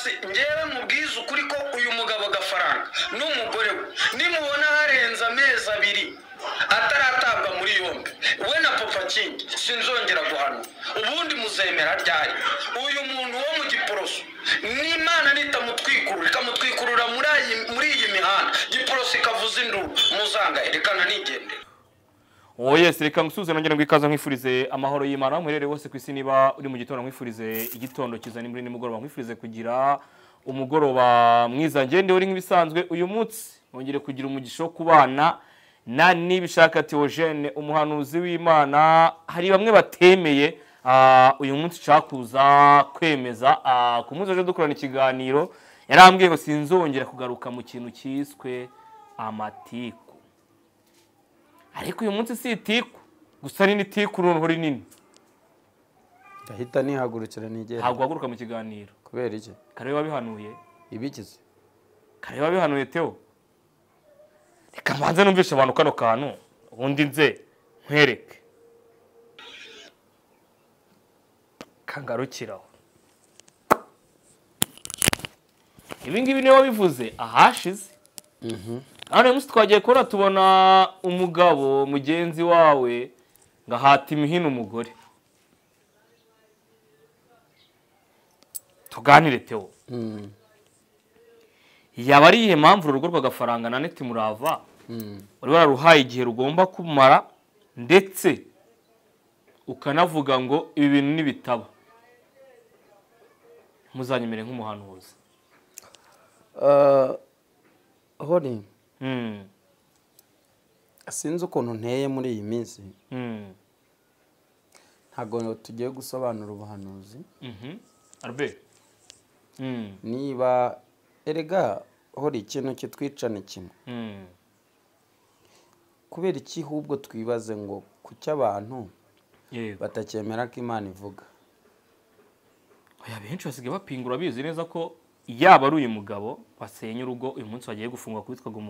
Hasi ngewe mubwiza ukuri ko uyu mugabo Gafaranga n'umugore we nimubona harenze amezi 2 ataratabwa muri yombi, we na Papa Kingi sinzongera guhanwa. Ubundi muzemera ryari uyu muntu wo mu Giporoso n'Imana nitamutwikurura ikamutwikurura muri iyi mihanda, Giporoso ikavuza induru, muzanga erekana nigendera. Oh yes, reka ngusuze nongera ngwikaza nkwifurize amahoro y'Imana muherere wose ku isi. Niba uri mu gitondo nkwifurize igitondo cyiza, ni muri nimugoroba nkwifurize kugira umugoroba mwiza. Ngende uri nk'ibisanzwe uyu munsi nongere kugira umugisha wo kubana na Nibishaka Theogene, umuhanuzi w'Imana. Hari bamwe batemeye, uyu munsi nshaka kuza kwemeza. Ku munsi ejo dukorana ikiganiro yarambwiye ngo sinzongera kugaruka mu kintu cyiswe amatiku, ariko uyu munsi si itiku gusa, ni n'itiku noneho rinini. Ndahita nihagurukira nigenda. Ntabwo uhaguruka mu kiganiro. Kubera iki? Kare wabihanuye. Ibikize? Kare wabihanuye Theo. Reka mbanze numvishe abantu kano kantu, ubundi nze nkwereke kangarukiraho. Ibi ngibi niwe wabivuze ahashize. Hano uyu munsi twagiye kubona tubona umugabo mugenzi wawe ngo ahata imihino umugore. Tuganire Theo. Yaba ari iyihe mpamvu urugo rw'Agafaranga na Neti Murava wari wararuhaye igihe rugomba kumara, ndetse ukanavuga ngo ibi bintu nibitaba muzanyemere nk'umuhanuzi? Hori, sinzi ukuntu nteye muri iyi minsi. Ntabwo tugiye gusobanura ubuhanuzi. Albert. Niba erega hori, ikintu kitwica ni kimwe. Kubera iki? Ahubwo twibaze ngo kuki abantu batacyemera ko Imana ivuga? Oya, benshi basigaye bapingura, bizi neza ko yaba ari uyu mugabo wasenye urugo uyu munsi wagiye gufungwa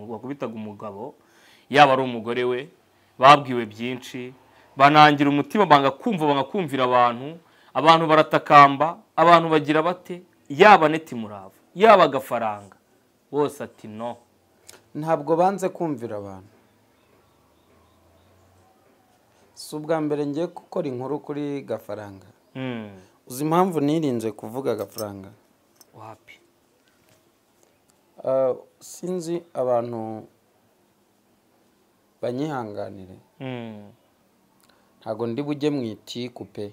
wakubitaga umugabo, yaba ari umugore we, babwiwe byinshi banangira umutima, banga kumva, banga kumvira abantu, abantu baratakamba, abantu bagira bate, yaba Neti Murava, yaba Agafaranga, bose ati no. Ntabwo banze kumvira abantu. Si ubwa mbere ngiye gukora inkuru kuri Gafaranga. Uzi impamvu nirinze kuvuga Gafaranga? Wapi. Sinzi, abantu banyihanganire, ntabwo ndi bujye mu itiku pe.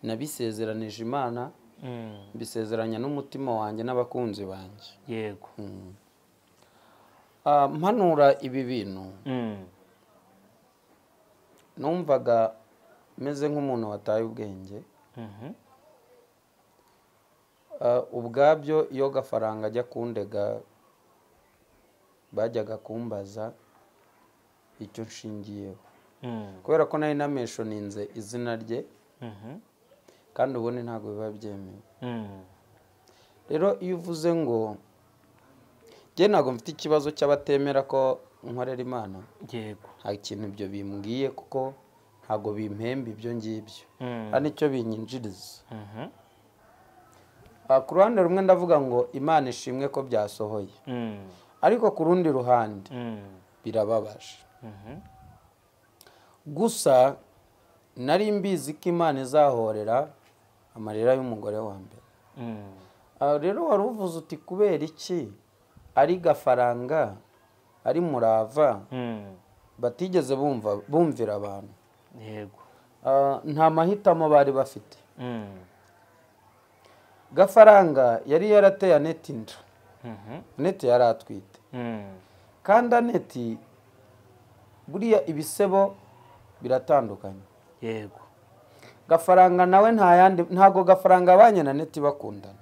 Nabisezeranije Imana, mbisezeranya n'umutima wanjye n'abakunzi banjye. Mpanura ibi bintu, numvaga meze nk'umuntu wataye ubwenge. Ubwabyo iyo Gafaranga ajya kundega, bajyaga kumbaza icyo nshingiyeho, kubera ko nari namentioninze izina rye, kandi ubundi ntabwo biba byemewe. Rero iyo uvuze ngo njye ntabwo mfite ikibazo cy'abatemera ko nkorera Imana, nta kintu ibyo bimbwiye, kuko ntabwo bimpemba ibyo ngibyo, nta n'icyo binyinjiriza. Ku ruhande rumwe ndavuga ngo Imana ishimwe ko byasohoye, ariko ku rundi ruhande birababaje. Gusa nari mbizi ko Imana izahorera amarira y'umugore wa mbere. Rero wari uvuze uti kubera iki ari Gafaranga, ari Murava batigeze bumva bumvira abantu? Nta mahitamo bari bafite. Gafaranga yari yarateye Aneti inda. Aneti yari atwite. Kandi Aneti, buriya ibisebo biratandukanye. Gafaranga nawe nta yandi, ntabwo Gafaranga abanye na Aneti bakundana.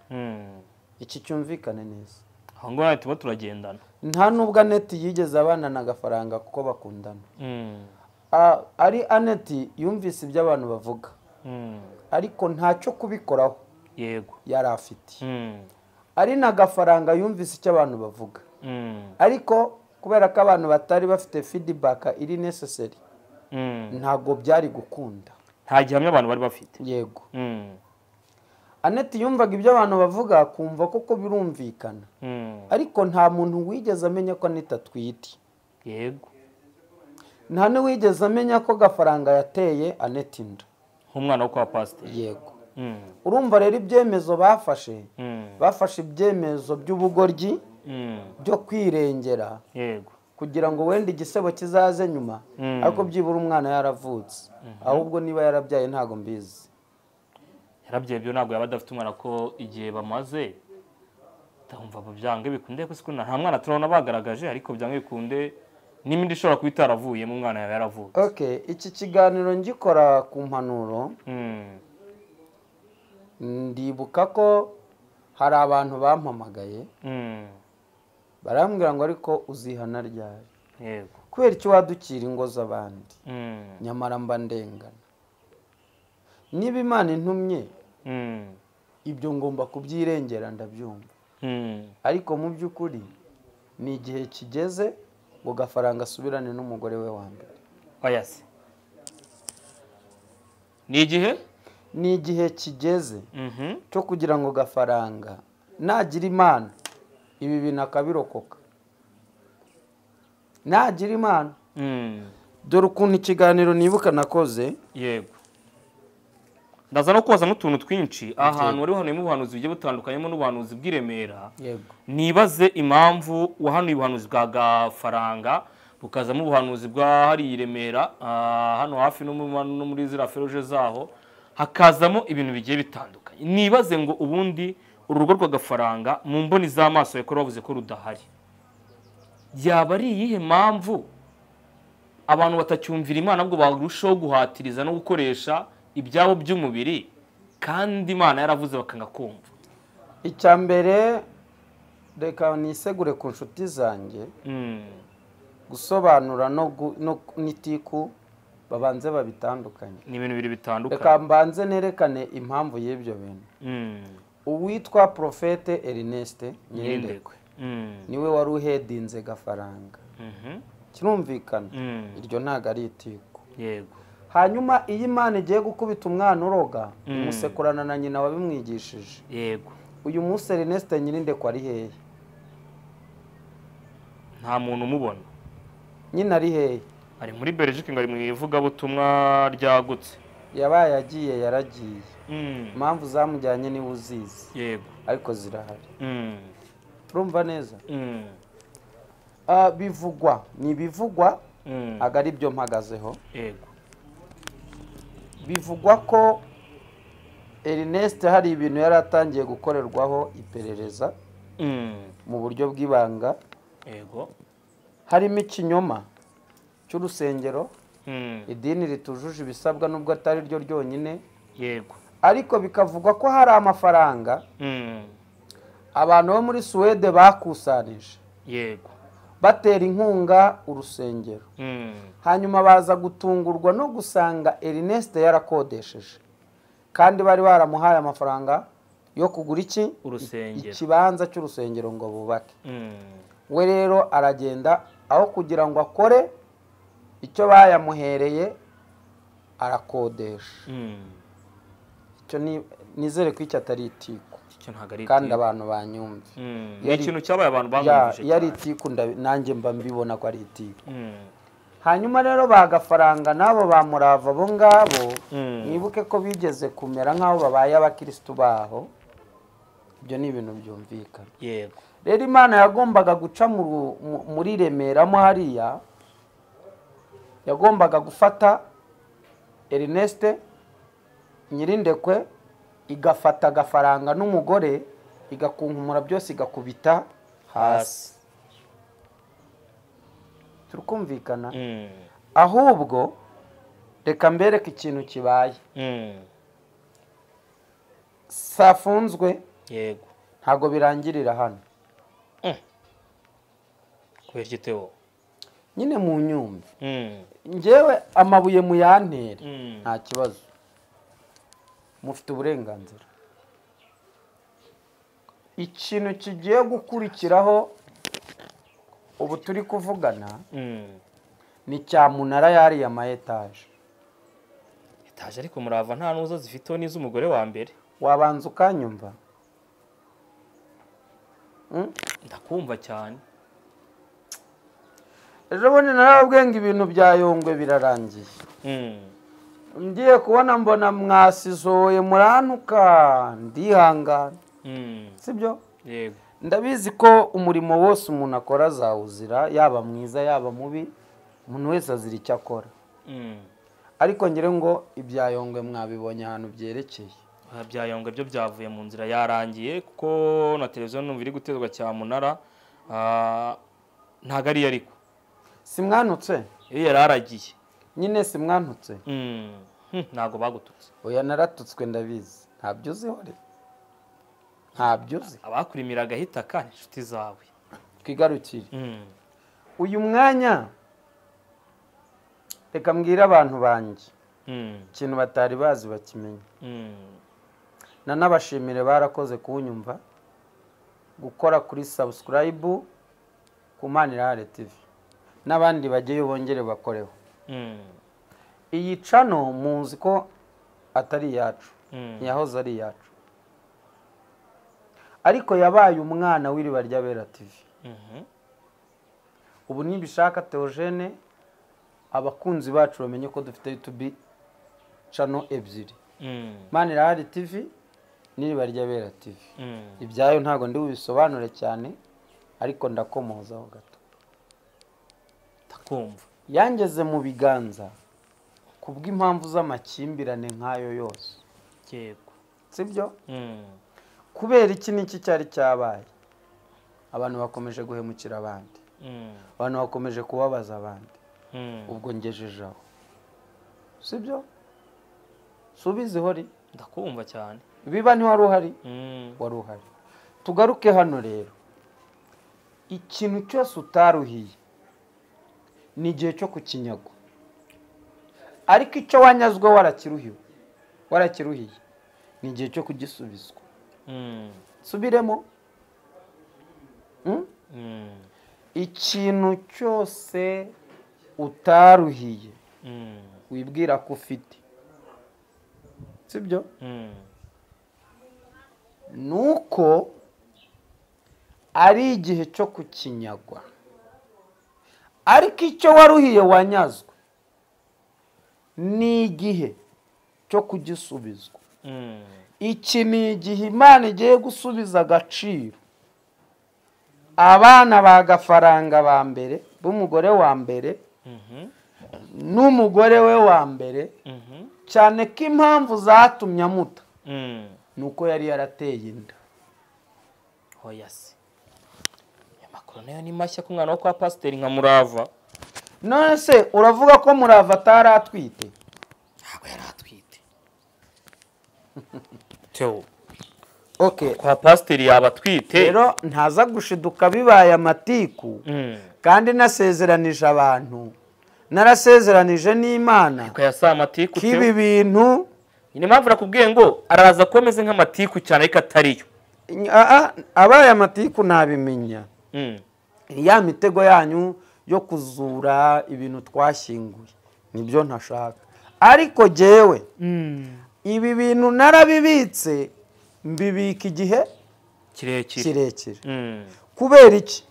Iki cyumvikane neza. Aho ngaho turimo turagendana. Nta nubwo Aneti yigeze abana na Gafaranga kuko bakundana. Ari Aneti yumvise ibyo abantu bavuga, ariko ntacyo kubikoraho yari afite. Ari na Gafaranga yumvise icyo abantu bavuga, ariko kubera ko abantu batari bafite feedback iri necessary, ntabwo byari gukunda. Nta gihamya abantu bari bafite. Yego. Annette yumvaga ibyo abantu bavuga kumva koko birumvikana. Ariko nta muntu wigeze amenya ko Annette atwite. Yego. Nta n'uwigeze amenya ko Gafaranga yateye Annette inda. Nk'umwana wo kwa pasiteri. Yego. Urumva rero ibyemezo bafashe, bafashe ibyemezo by'ubugoryi byo kwirengera. Yego. Kugira ngo wenda igisebo kizaze nyuma, ariko byibura umwana yaravutse. Ahubwo niba yarabyaye ntago mbizi. Yarabyaye byo ntabwo yaba adafite umwana ko igihe bamaze ndumva byange bikunde ko siko nta mwana turabona bagaragaje, ariko byange bikunde n'imindi ishobora kuba itaravuye mu mwana yaba yaravutse. Okay, iki kiganiro ngikora ku mpanuro. Ndibuka ko hari abantu bampamagaye. Barambwira ngo ariko uzihana ryari? Yego. Kubera icyo wadukira ingo z'abandi. Nyamara mba ndengana. Niba Imana intumye, ibyo ngomba kubyirengera ndabyumva. Ariko mu by'ukuri ni igihe kigeze ngo Gafaranga asubirane n'umugore we wa mbere. Oya se. Ni igihe? Ni igihe kigeze cyo kugira ngo Gafaranga nagira Imana ibi bintu akabirokoka. Nagira Imana. Dore ukuntu ikiganiro nibuka nakoze. Yego. Ndaza no koza n'utuntu twinshi ahantu wari wahanuye mu buhanuzi bugiye butandukanyemo n'ubuhanuzi bw'Iremera. Yego. Nibaze impamvu wahanuye ubuhanuzi bwa Gafaranga bukazamo ubuhanuzi bwa hari Iremera hano hafi no muri zira feruje zaho hakazamo ibintu bigiye bitandukanye. Nibaze ngo ubundi urugo rwa Gafaranga mu mboni z'amaso yakora bavuze ko rudahari. Yaba ari iyihe mpamvu abantu batacyumvira Imana bwo barushaho guhatiriza no gukoresha ibyabo by'umubiri kandi Imana yaravuze bakanga kumva? Icya mbere reka nisegure ku nshuti zanjye. Gusobanura no n'itiku babanze babitandukanye. Ni ibintu bibiri bitandukanye. Reka mbanze nerekane impamvu y'ibyo bintu. Uwitwa Prophète Ernest Nyirindekwe niwe wari uhedinze Gafaranga. Kirumvikana. Iryo ntago ari itiku. Yego. Hanyuma iyi Imana igiye gukubita umwana uroga imusekurana na nyina wabimwigishije. Yego. Uyu munsi Ernest Nyirindekwe ari hehe? Nta muntu umubona. Nyina ari hehe? Ari muri Belgique ngo ari mu ivugabutumwa ryagutse. Yabaye agiye yaragiye. Impamvu zamujyanye ni uzizi. Yego. Ariko zirahari. Urumva neza? Bivugwa, ni bivugwa agari byo mpagazeho. Yego. Bivugwa ko Ernest hari ibintu yaratangiye gukorerwaho iperereza mu buryo bw'ibanga. Yego. Harimo ikinyoma cy'urusengero, idini ritujuje ibisabwa nubwo atari ryo ryonyine. Yego. Ariko bikavugwa ko hari amafaranga abantu bo muri Suwede bakusanije. Yego. Batera inkunga urusengero. Hanyuma baza gutungurwa no gusanga Ernest yarakodesheje. Kandi bari baramuhaye amafaranga yo kugura iki? Urusengero. Ikibanza cy'urusengero ngo bubake. We rero aragenda aho kugira ngo akore icyo bayamuhereye arakodesha. Icyo nizere ko icyo atari itiku. Kandi abantu banyumve. Ni ikintu cyabaye abantu bamwumvise. Yari itiku nanjye mba mbibona ko ari itiku. Hanyuma rero bagafaranga nabo bamurava bo ngabo, mwibuke ko bigeze kumera nkaho babaye abakristo baho. Ibyo ni ibintu byumvikana. Yego. Rero Imana yagombaga guca muri Remera mo hariya, yagombaga gufata Ernest Nyirindekwe igafata Gafaranga n'umugore igakunkumura byose igakubita hasi. Turukumvikana? Ahubwo reka mbereke ikintu kibaye. Safunzwe. Yego. Ntago birangirira hano. Kubera igitebo nyine mu nyumva. Njyewe amabuye muyantere nta kibazo. Mufite uburenganzira. Ikintu kigiye gukurikiraho ubu turi kuvugana ni cyamunara yari ya ma etage. Etaje ariko murava nta nuzo zifiteho n'iz'umugore wa mbere. Wabanza ukanyumva? Ndakumva cyane. Ejo bundi narababwiye ngo ibintu bya Yongwe birarangiye. Ngiye kubona mbona mwasizoye murantuka, ndihangana. Sibyo? Yego. Ndabizi ko umurimo wose umuntu akora azawuzira, yaba mwiza yaba mubi, umuntu wese azira icyo akora. Ariko ngire ngo ibya Yongwe mwabibonye ahantu byerekeye. Bya Yongwe byo byavuye mu nzira yarangiye, kuko na televiziyo numva iri gutezwa cyamunara. Ntago ari ariko simwanutse, iyo yararagiye nyine simwanutse. Ntago bagututse. Oya naratutswe ndabizi, ntabyo uzi hore, ntabyo uzi. Abakurimiraga hitaka inshuti zawe. Twigarukire uyu mwanya, reka mbwire abantu banjye ikintu batari bazi bakimenya. Nanabashimire barakoze kunyumva, gukora kuri subscribe ku Manirahari TV n'abandi bagiye bongere bakoreho. Iyi channel muzi ko atari iyacu, ntiyahoze ari iyacu, ariko yabaye umwana w'Iriba ry'Abera TV. Ubu nibishaka Theogene, abakunzi bacu bamenye ko dufite YouTube channel ebyiri, Manirahari TV n'Iriba ry'Abera TV. Ibyayo ntago ndi bubisobanure cyane, ariko ndakomozaho gato. Ndakumva. Yangeze mu biganza kubw'impamvu z'amakimbirane nkayo yose. Yego. Sibyo? Kubera iki niki cyari cyabaye, abantu bakomeje guhemukira abandi, abantu bakomeje kubabaza abandi. Ubwo ngejeje aho. Sibyo? Subize hori. Ndakumva cyane. Biba nti wari uhari? Wari uhari. Tugaruke hano rero. Ikintu cyose utaruhiye ni igihe cyo kukinyagwa, ariko icyo wanyazwe warakiruhiye ni igihe cyo kugisubizwa. Subiremo. Ikintu cyose utaruhiye wibwira ko ufite, sibyo? Nuko ari igihe cyo kukinyagwa, ariko icyo waruhiye wanyazwe ni igihe cyo kugisubizwa. Iki ni igihe Imana igiye gusubiza agaciro abana ba Gafaranga ba mbere, b'umugore wa mbere n'umugore we wa mbere, cyane ko impamvu zatumye amuta nuko yari yarateye inda. Oya se, amakuru nayo ni mashya ku mwana wo kwa pasiteri nka Murava. None se uravuga ko Murava ataratwite? Ntabwo yari atwite. Teo. Okay. Kwa pasiteri yaba atwite. Rero ntaza gushiduka bibaye amatiku, kandi nasezeranije abantu, narasezeranije n'Imana ko yasa amatiku kibi bintu. Ni impamvu nakubwiye ngo araza komeze nk'amatiku cyane ariko atariyo. Abaye amatiku nabimenya. Ya mitego yanyu yo kuzura ibintu twashyinguye nibyo ntashaka, ariko jewe ibi bintu narabibitse, mbibika igihe kirekire. Kubera iki?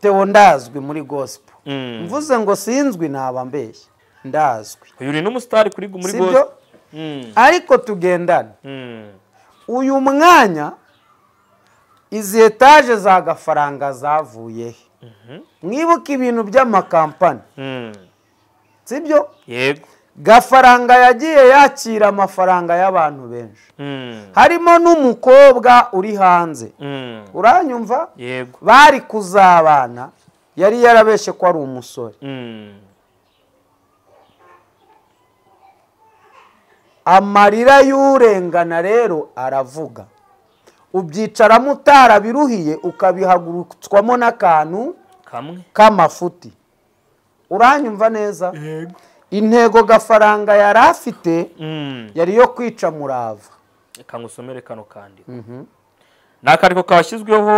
Theo ndazwi muri gospel. Mvuze ngo sinzwi naba mbeshya, ndazwi. Uyu ni n'umustar kuri muri gospel. Ariko tugendana. Uyu mwanya izi etaje za Gafaranga zavuye he? Mwibuke ibintu by'amakampani. Sibyo? Yego. Gafaranga yagiye yakira amafaranga y'abantu benshi, harimo n'umukobwa uri hanze. Uranyumva? Yego. Bari kuzabana, yari yarabeshe ko ari umusore. Amarira y'urengana rero aravuga. Ubyicaramo utarabiruhiye ukabihagurutswamo n'akantu kamwe k'amafuti. Uranyumva neza? Yego. Intego Gafaranga yari afite yari yo kwica Murava. Reka ngusomere kano kandiko. Ni akandiko kashyizweho,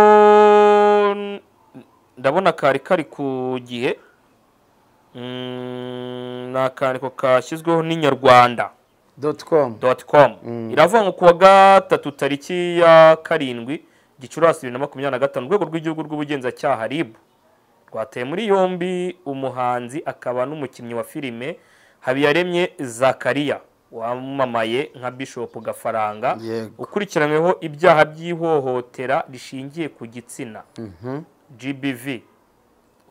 ndabona kari kari ku gihe. Ni akandiko kashyizweho n'Inyarwanda. .com. .com. Iravuga ngo kuwa gatatu tariki ya 7 Gicurasi 2025 urwego rw'igihugu rw'ubugenzacyaha RIB rwateye muri yombi umuhanzi akaba n'umukinnyi wa filime Habiyaremye Zakaria wamamaye nka Bishop Gafaranga, ukurikiranyweho ibyaha by'ihohotera rishingiye ku gitsina GBV.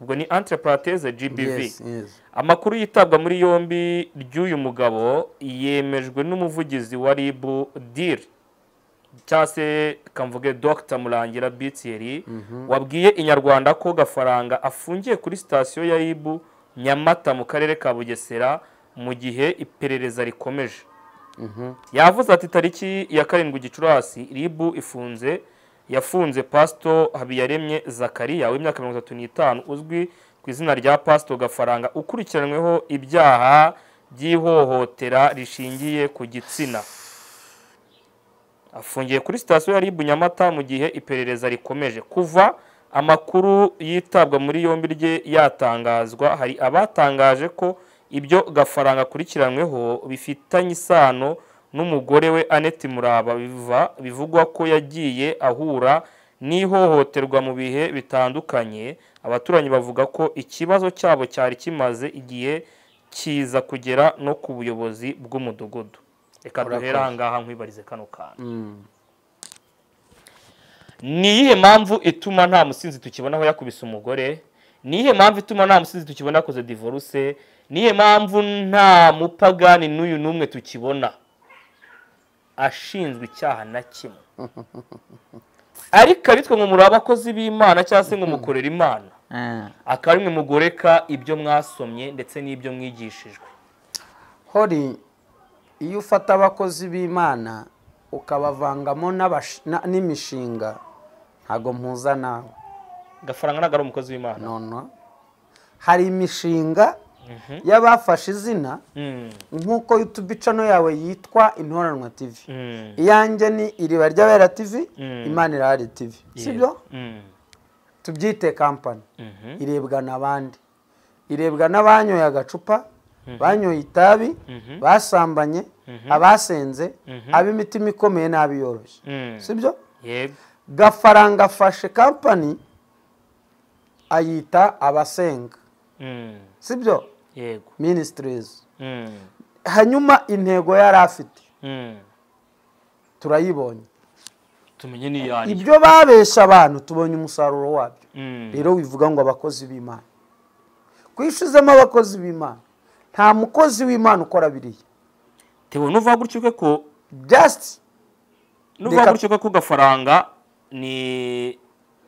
Ubwo ni entre parenthèses GBV. Yes, yes. Amakuru yitabwa muri yombi ry'uyu mugabo yemejwe n'umuvugizi wa RIB DIR cyangwa se kamvuge Dr Murangira Bitieri, wabwiye Inyarwanda ko Gafaranga afungiye kuri sitasiyo ya RIB Nyamata mu karere ka Bugesera mu gihe iperereza rikomeje. Yavuze ati tariki ya 7 Gicurasi RIB yafunze Pastor Habiyaremye Zakaria w'imyaka 35 uzwi ku izina rya Pastor Gafaranga ukurikiranyweho ibyaha by'ihohotera rishingiye ku gitsina. Afungiye kuri sitasiyo ya RIB Nyamata mu gihe iperereza rikomeje. Kuva amakuru yitabwa muri yombi rye yatangazwa, hari abatangaje ko ibyo Gafaranga akurikiranyweho bifitanye isano n'umugore we Annette Muraba, bivugwa ko yagiye ahura n'ihohoterwa mu bihe bitandukanye. Abaturanyi bavuga ko ikibazo cyabo cyari kimaze igihe kiza kugera no ku buyobozi bw'umudugudu. Reka duhere aha ngaha nkwibarize kano kantu. Ni iyihe mpamvu ituma nta musinzi tukibona aho yakubise umugore? Ni iyihe mpamvu ituma nta musinzi tukibona akoze divorce? Ni iyihe mpamvu nta mupagani n'uyu n'umwe tukibona ashinzwe icyaha na kimwe? Ariko abitwa ngo muri abakozi b'Imana cyangwa se ngo mukorera Imana, akaba ari mwe mugoreka ibyo mwasomye ndetse n'ibyo mwigishijwe. Hori, iyo ufata abakozi b'Imana ukabavangamo n'imishinga, ntago mpuza nawe. Gafaranga ntago ari umukozi w'Imana. No. Hari imishinga y'abafashe izina, nk'uko YouTube channel yawe yitwa Intoranwa TV, iyanjye ni Iriba ry'Abera TV, Imana Irahari TV, sibyo? Tubyite company irebwa n'abandi, irebwa n'abanyoye agacupa, banyoye itabi, basambanye, abasenze, ab'imitima ikomeye n'abiyoroshye, sibyo? Yego. Gafaranga afashe company ayita abasenga, sibyo? Yego. Ministries. Hanyuma intego yari afite turayibonye, tumenye ni ibyo babesha abantu, tubonye umusaruro wabyo. Rero wivuga ngo abakozi b'Imana, kwishizemo abakozi b'Imana, nta mukozi w'Imana ukora biriya. Tewe nuva gutyo ko just nuva gutyo ko Gafaranga ni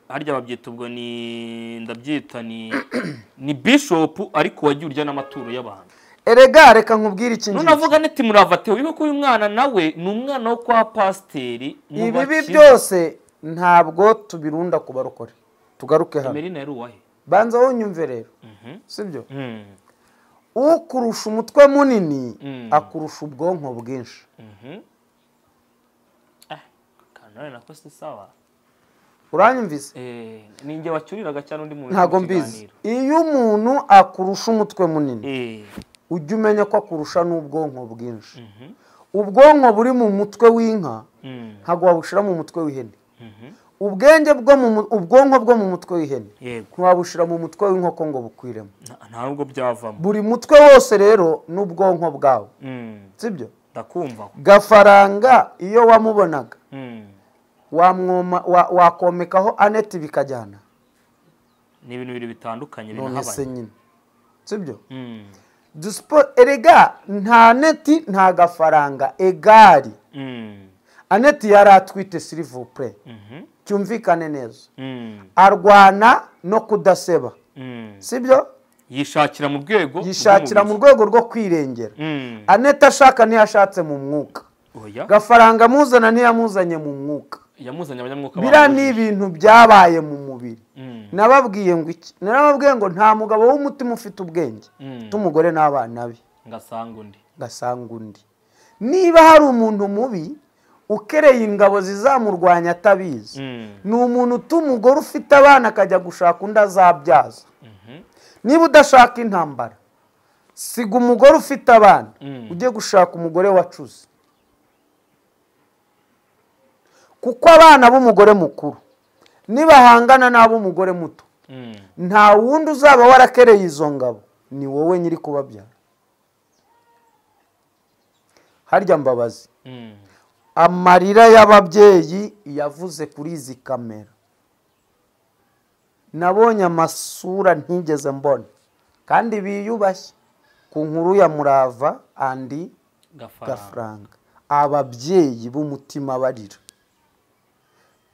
harya babyita ubwo ni ndabyita ni bishop ariko wagiye urya n'amaturo y'abantu. Erega reka nkubwire iki ngiki. Nunavuga neti Murava Theo, wibuke ko uyu mwana nawe ni umwana wo kwa pasiteri. Ibi byose ntabwo tubirunda ku barokore. Tugaruke hano. Emeline yari uwahe? Banza wonyumve rero. Sibyo? Ukurusha umutwe munini akurusha ubwonko bwinshi. Kanone nako si sawa. Uranyumvise? Ninjye wacyuriraga cyane undi muntu. Ntago mbizi. Iyo umuntu akurusha umutwe munini, ujye umenya ko akurusha n'ubwonko bwinshi. Ubwonko buri mu mutwe w'inka ntago wabushira mu mutwe w'ihene. Ubwenge bwo mu ubwonko bwo mu mutwe w'ihene ntiwabushira mu mutwe w'inkoko ngo bukwiremo. Nta nubwo byavamo. Buri mutwe wose rero n'ubwonko bwawe. Sibyo? Ndakumva. Gafaranga iyo wamubonaga wakomekaho Annette bikajyana. Ni ibintu bibiri bitandukanye binahabanye. Sibyo? Erega nta Annette nta Gafaranga egari. Annette yari atwite s'il vous plaît. Cyumvikane neza. Arwana no kudaseba. Sibyo? Yishakira mu rwego. Yishakira mu rwego rwo kwirengera. Annette ashaka ntiyashatse mu mwuka. Gafaranga amuzana ntiyamuzanye mu mwuka. Yamuzanye abanyamwuka. Biriya ni ibintu byabaye mu mubiri. Nababwiye ngo iki? Narababwiye ngo nta mugabo w'umutima ufite ubwenge tumugore n'abana be ngasanga undi. Ngasanga undi. Niba hari umuntu mubi ukereye ingabo zizamurwanya atabizi, ni umuntu utumugore ufite abana akajya gushaka undi azabyaza. Niba udashaka intambara, Siga umugore ufite abana, ujye gushaka umugore wacuze. Kuko abana b'umugore mukuru nibahangana n'ab'umugore muto, nta wundi uzaba warakereye izo ngabo, ni wowe nyiri kubabyara. Harya Mbabazi, amarira y'ababyeyi yavuze kuri izi kamera, nabonye amasura ntigeze mbona kandi biyubashye ku nkuru ya Murava andi Gafaranga. Ababyeyi b'umutima barira.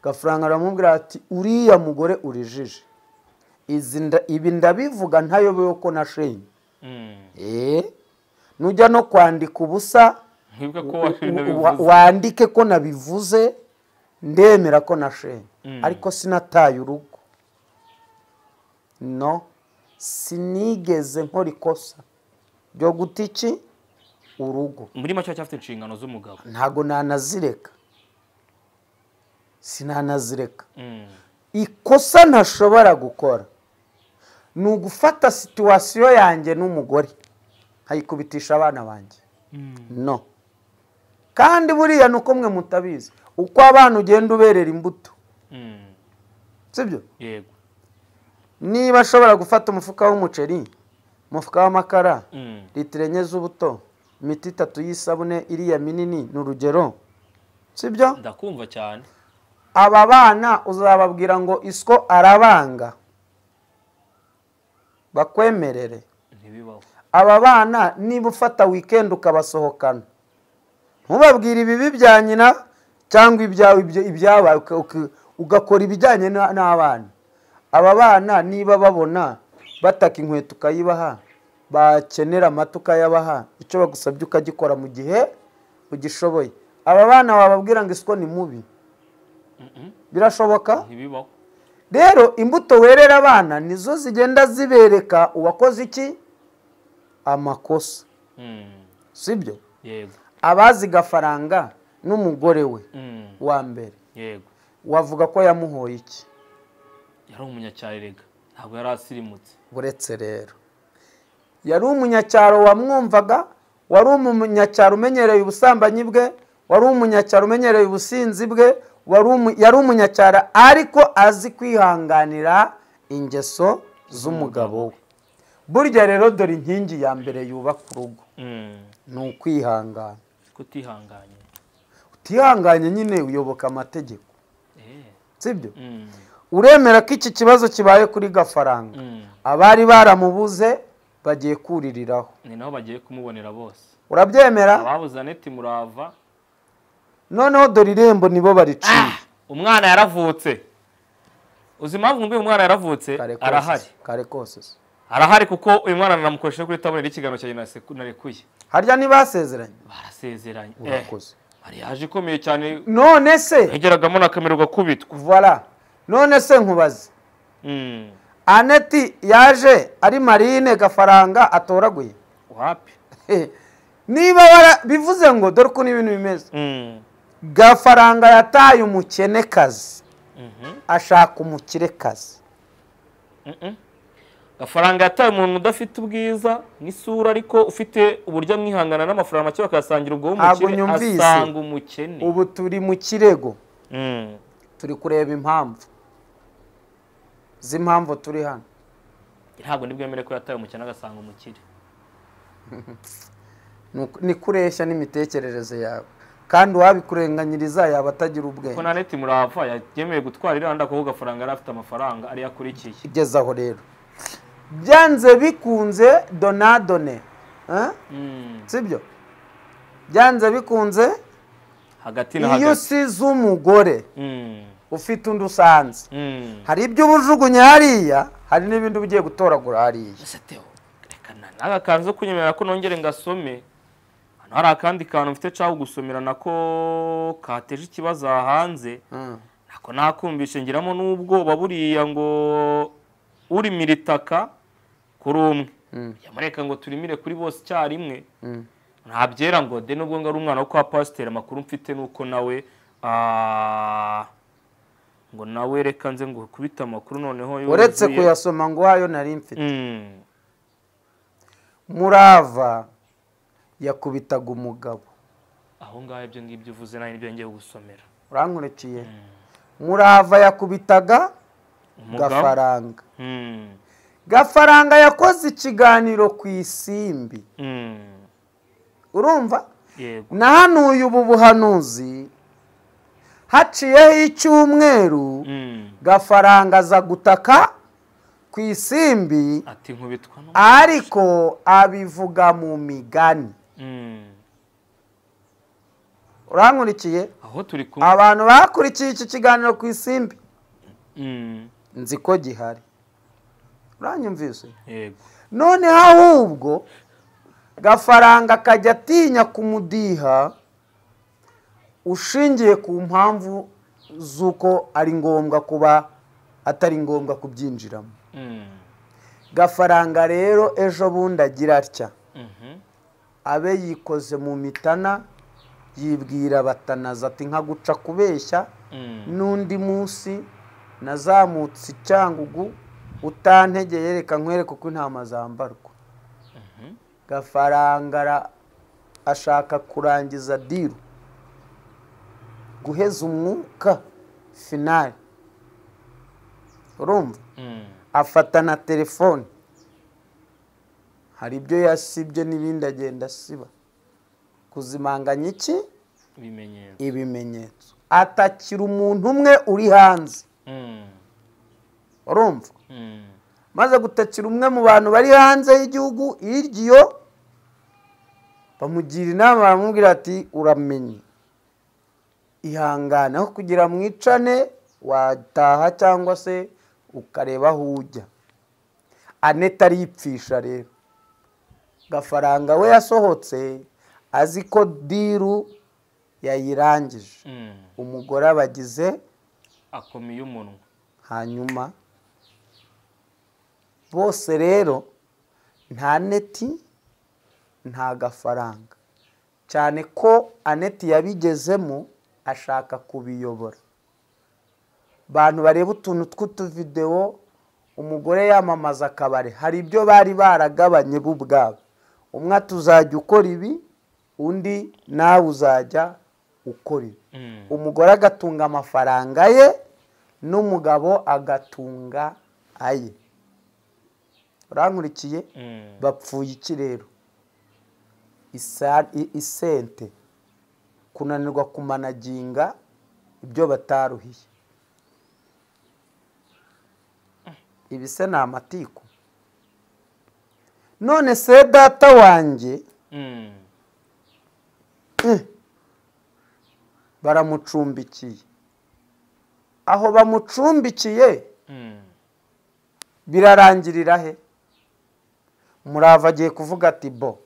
Gafaranga aramubwira ati uriya mugore urijije, ibi ndabivuga ntayobewe ko nashenye. Nujya no kwandika ubusa wandike ko nabivuze, ndemera ko nashenye, ariko sinataye urugo. No, sinigeze nkora ikosa ryo guta iki urugo. Muri make cyafite inshingano z'umugabo. Ntago nanazireka, sinanazireka. Ikosa ntashobora gukora ni ugufata situwasiyo yanjye n'umugore nkayikubitisha abana banjye. No, kandi buriya nuko mwe mutabizi uko abana ugenda uberera imbuto, sibyo? Yego. Niba ashobora gufata umufuka w'umuceri, umufuka w'amakara, litiro 4 z'ubuto, imiti 3 y'isabune iriya minini ni urugero, sibyo? Ndakumva cyane. Aba bana uzababwira ngo isiko arabanga, bakwemerere. Aba bana niba ufata weekend ukabasohokana, ntubabwire ibibi bya nyina cyangwa ibyawe ibyabaye, ugakora ibijyanye n'abana. Aba bana niba babona bataka inkweto ukayibaha, bakenera amata ukayabaha, icyo bagusabye ukagikora mu gihe ugishoboye. Aba bana wababwira ngo isiko ni mubi, birashoboka? Rero imbuto werera abana nizo zigenda zibereka uwakoze iki amakosa, sibyo? Yego. Abazi Gafaranga n'umugore we wa mbere, yego, wavuga ko yamuhoye iki? Yari umunyacyaro, ntabwo yari asirimutse. Uretse rero yari umunyacyaro wamwumvaga, wari umunyacyaro umenyereye ubusambanyi bwe, wari umunyacyaro umenyereye ubusinzi bwe, yari umunyacyaro ariko azi kwihanganira ingeso z'umugabo we. Burya rero dore inkingi ya mbere yubaka urugo ni ukwihangana. Kutihanganye, utihanganye nyine uyoboka amategeko, sibyo? Uremera ko iki kibazo kibaye kuri Gafaranga, abari baramubuze bagiye kuririraho, ni naho bagiye kumubonera bose. Urabyemera? Ababuze Aneti Murava noneho dore irembo nibo bariciye. Umwana yaravutse. Uzi impamvu ngo umwana yaravutse? Arahari kare kose, arahari kuko uyu mwana namukoresheje kuri tabone y'ikiganiro cya narekuye. Harya ntibasezeranye? Barasezeranye. Urakoze. Mariage ikomeye cyane. None se yageragamo na kamera ugakubitwa. Voilà. None se nkubaze, Aneti yaje ari marine Gafaranga atoraguye? Wapi? Niba bivuze ngo dore ukuntu ibintu bimeze. Gafaranga yataye umukenekazi, ashaka umukirekazi. Gafaranga yataye umuntu udafite ubwiza n'isura ariko ufite uburyo amwihangana n'amafaranga make bakayasangira ubwo w'umukire asanga umukene. Ubu turi mu kirego, turi kureba impamvu z'impamvu turi hano. Ntabwo nibwemere ko yataye umukene agasanga umukire. Ni kureshya n'imitekerereze yawe, kandi uwabikurenganyiriza yaba atagira ubwenge. Ko Aneti Murava yemeye gutwara iranda kuko Gafaranga yari afite amafaranga ari yakurikiye. Igeze aho rero byanze bikunze donadone, sibyo? Byanze bikunze hagati na hagati, iyo usize umugore ufite undi usanze, hari ibyo ubujugunye hariya, hari n'ibindi ugiye gutoragura hariya. Reka kanzu kunyemerera ko nongere ngasome. Hano hari akandi kantu mfite cyaho gusomera nako kateje ikibazo hanze, nako nakumvishe ngiramo n'ubwoba buriya ngo urimira itaka kuri umwe yamureka ngo turimire kuri bose icyarimwe, ntabyera ngo de nubwo ngo ari umwana wo kwa pasiteri. Amakuru mfite nuko nawe ngo nawe reka nze ngo kubita amakuru noneho uretse kuyasoma ngo hayo nari mfite. Murava yakubitaga umugabo. Aho ngaho ibyo ngibyo uvuze nayo nibyo ngiye gusomera. Urankurikiye? Murava yakubitaga Gafaranga. Gafaranga yakoze ikiganiro ku Isimbi. Urumva? Yego. Nahanuye ubu buhanuzi haciyeho icyumweru. Gafaranga aza gutaka ku Isimbi ati nkubitwa, ariko abivuga mu migani. Urankurikiye? Aho turi kumwe. Abantu bakurikiye iki kiganiro ku Isimbi nzi ko gihari. Uranyumvise? Yego. Noneho ahubwo Gafaranga akajya atinya kumudiha ushingiye ku mpamvu z'uko ari ngombwa kuba atari ngombwa kubyinjiramo. Gafaranga rero ejo bundi agira atya, abe yikoze mu mitana, yibwira Batanaza ati nka guca kubeshya n'undi munsi nazamutse Icyangugu utantegeye, reka nkwereke uko intama zambarwa. Gafaranga ashaka kurangiza diru, guheza umwuka finali. Urumva? Afata na telefone, hari ibyo yasibye n'ibindi agenda asiba, kuzimanganya iki ibimenyetso, atakira umuntu umwe uri hanze. Urumva? Maze gutakira umwe mu bantu bari hanze y'igihugu iryo, bamugira inama baramubwira ati uramenye, ihangane aho kugira mwicane wataha cyangwa se ukareba aho ujya. Aneta aripfisha rero. Gafaranga we yasohotse azi ko diru yayirangije. Umugore abagize akomiye umunwa. Hanyuma bose rero nta Neti nta Gafaranga, cyane ko Aneti yabigezemo ashaka kubiyobora. Bantu bareba utuntu tw'utuvideo umugore yamamaza akabare, hari ibyo bari baragabanye bo ubwabo, umwe tuzajya ukora ibi, undi nawe uzajya ukora ibi. Umugore agatunga amafaranga ye n'umugabo agatunga aye. Urankurikiye? Bapfuye iki rero? Isente, kunanirwa kumanaginga ibyo bataruhiye. Ibi se ni amatiku? None se data wanjye baramucumbikiye. Aho bamucumbikiye birarangirira he? Murava agiye kuvuga ati bo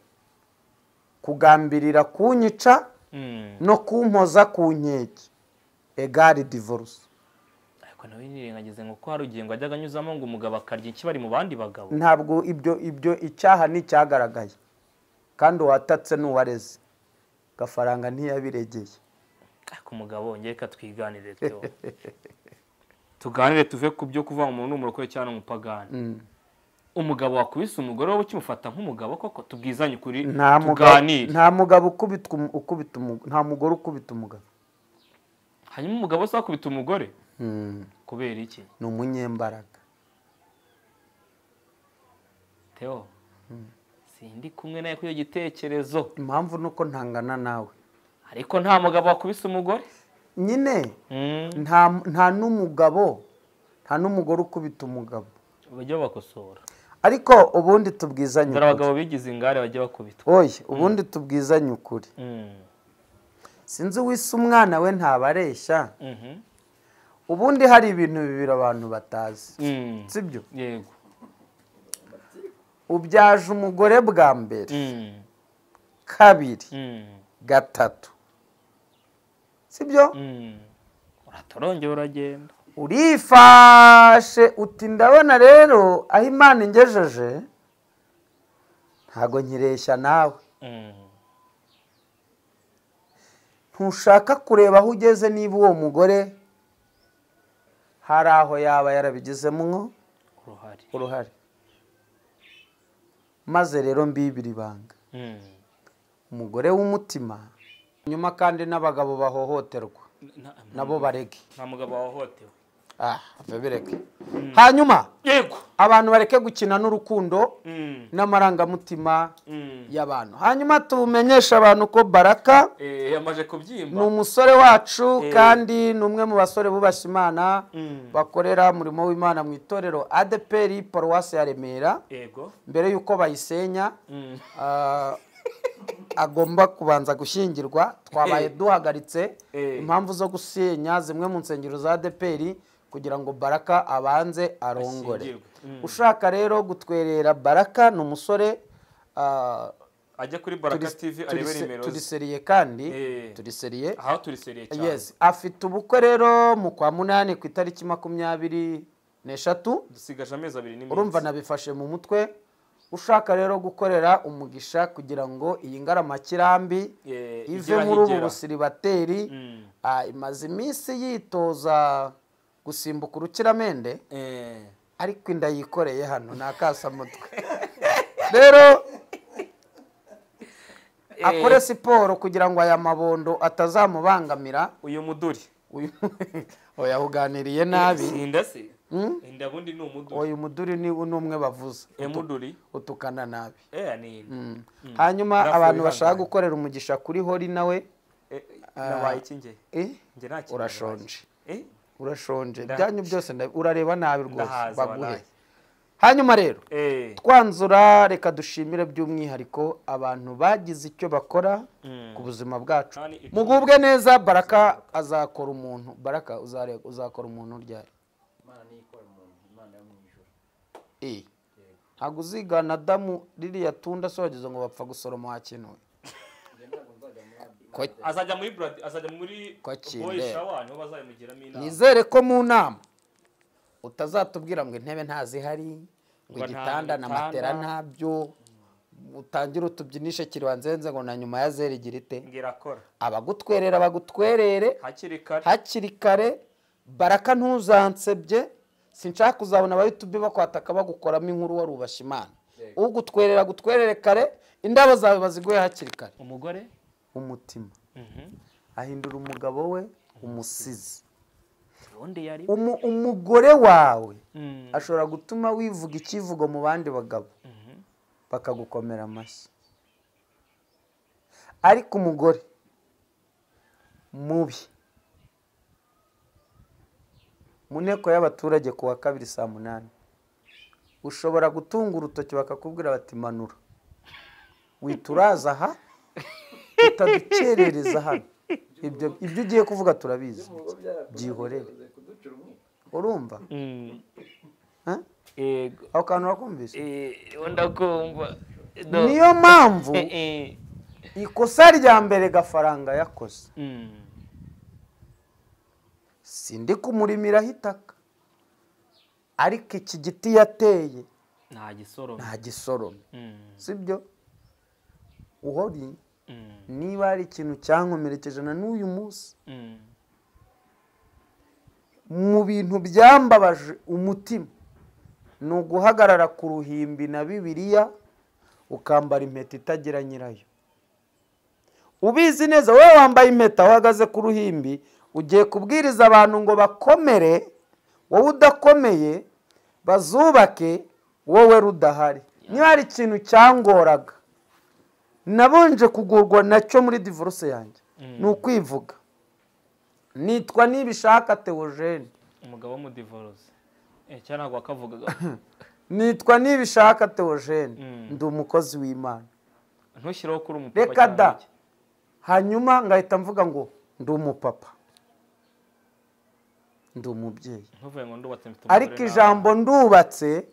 kugambirira kunyica no kumpoza ku nkeke egari divorce. Ariko nawe nirengagize ngo ko hari ugingo ajyaga anyuzamo ngo umugabo akarya iki bari mu bandi bagabo. Ntabwo ibyo icyaha ni cyagaragaye, kandi uwatatse n'uwareze. Gafaranga ntiyabiregeye. Ariko umugabo ngiye ka twiganire Theo. Tuganire tuve ku byo kuva umuntu n'umurokore cyane umupagani. Umugabo wakubise umugore wowe ukimufata nk'umugabo koko? Tubwizanye ukuri, tuganire. Nta mugabo ukubita nta mugore ukubita umugabo. Hanyuma umugabo se akubita umugore? Kubera iki? Ni umunyembaraga. Theo, sindi kumwe nawe kuri igitekerezo. Impamvu nuko ntangana nawe. Ariko nta mugabo wakubise umugore? Nyine nta n'umugabo, nta n'umugore ukubita umugabo. Bajya bakosora. Ariko ubundi tubwizanye ukuri. Abagabo bigize ingare bajya bakubitwa. Oye, ubundi tubwizanye ukuri. Sinzi wise umwana we ntabareshya. Ubundi hari ibintu bibiri abantu batazi. Sibyo? Yego. Ubyaje umugore bwa mbere, kabiri, gatatu. Sibyo? Uratorongera uragenda. Urifashe uti ndabona rero aho Imana ingejeje ntago nkireshya nawe. Ntushaka kureba aho ugeze niba uwo mugore hari aho yaba yarabigizemo uruhare. Maze rero mbibiri ibanga. Umugore w'umutima nyuma kandi n'abagabo bahohoterwa nabo barege. Nta mugabo wahohotewe. Bireke. Hanyuma yego abantu bareke gukina n'urukundo n'amarangamutima y'abantu. Hanyuma tumenyesha abantu ko Baraka yamaje kubyimba ni umusore wacu kandi ni umwe mu basore bubashye Imana bakorera umurimo w'Imana mu itorero ADPR Paruwasi ya Remera. Yego mbere yuko bayisenya agomba kubanza gushyingirwa. Twabaye duhagaritse impamvu zo gusenya zimwe mu nsengero za ADPR kugira ngo Baraka abanze arongore. Ushaka rero gutwerera Baraka ni umusore ajya kuri Baraka TV arebe nimero turiseriye kandi turiseriye aho turiseriye cyane. Yes, afite ubukwe rero mu kwa 8 ku itariki 23, dusigaje amezi 2 n'iminsi. Urumva nabifashe mu mutwe. Ushaka rero gukorera umugisha kugira ngo iyi ngaramakirambi ive muri ubu busiribateri, imaze iminsi yitoza gusimbuka urukiramende, ariko inda yikoreye hano nakasamutwe. Rero akore siporo kugira ngo aya mabondo atazamubangamira. Uyu muduri uyu oya uganiriye nabi. Inda se inda bundi ni umuduri. Oya umuduri ni umwe bavuza. Umuduri utukana nabi. Ni hanyuma abantu bashaka gukorera umugisha kuri Hori nawe nabaye iki nge? Nge nta kintu. Urashonje. Urashonje byanyu byose urareba nabi rwose baguhe. Hanyuma rero twanzura reka dushimire by'umwihariko abantu bagize icyo bakora ku buzima bwacu. Mugubwe neza. Baraka azakora umuntu. Baraka uzakora umuntu ryari? Imana niyo ikora umuntu, Imana yo mu ijuru. Ntabwo uzigana Adamu ririya tunda se wagize ngo bapfa gusoroma hakenewe. Azajya muri brad, azajya muri boy shower niho bazayimugiramo inama. Nizere ko mu nama utazatubwira ngo intebe ntazihari, ngo igitanda na matera ntabyo, utangira utubyinishe kiriwanzenze ngo na nyuma ya zeri igira ite. Ngirakora. Abagutwerera bagutwerere hakiri kare. Baraka ntuzansebye, sinshaka kuzabona aba YouTube bakwataka bagukoramo inkuru warubasha Imana. Ugutwerera gutwerere kare, indabo zawe baziguye hakiri kare. Umugore umutima ahindura umugabo we umusizi. Umugore wawe ashobora gutuma wivuga ikivugo mu bandi bagabo bakagukomera amashyi, ariko umugore mubi mu nteko y'abaturage ku wa 2 saa 8 ushobora gutunga urutoki bakakubwira bati manura wituraza aha utadukerereza hano, ibyo ugiye kuvuga turabizi, byihorere. Urumva? Aho kantu urakumvise? Ndakumva. Niyo mpamvu ikosa rya mbere Gafaranga yakoze, sindi kumurimiraho itaka, ariko iki giti yateye nta gisorome. Sibyo? Uhori niba ari ikintu cyankomerekeje na n'uyu munsi mu bintu byambabaje umutima ni uguhagarara ku ruhimbi na Bibiliya ukambara impeta itagira nyirayo. Ubizi neza wowe wambaye impeta uhagaze ku ruhimbi ugiye kubwiriza abantu ngo bakomere, wowe udakomeye bazubake wowe rudahari. Niba hari ikintu cyangoraga nabanje kugurwa nacyo muri divorce yanjye ni ukwivuga. Nitwa Nibishaka Theogene, umugabo mu divorce cyane ntabwo wakavugaga. Nitwa Nibishaka Theogene, ndi umukozi w'Imana. Ntushyireho kuri umupapa. Reka da. Hanyuma ngahita mvuga ngo ndi umupapa, ndi umubyeyi, ariko ijambo ndubatse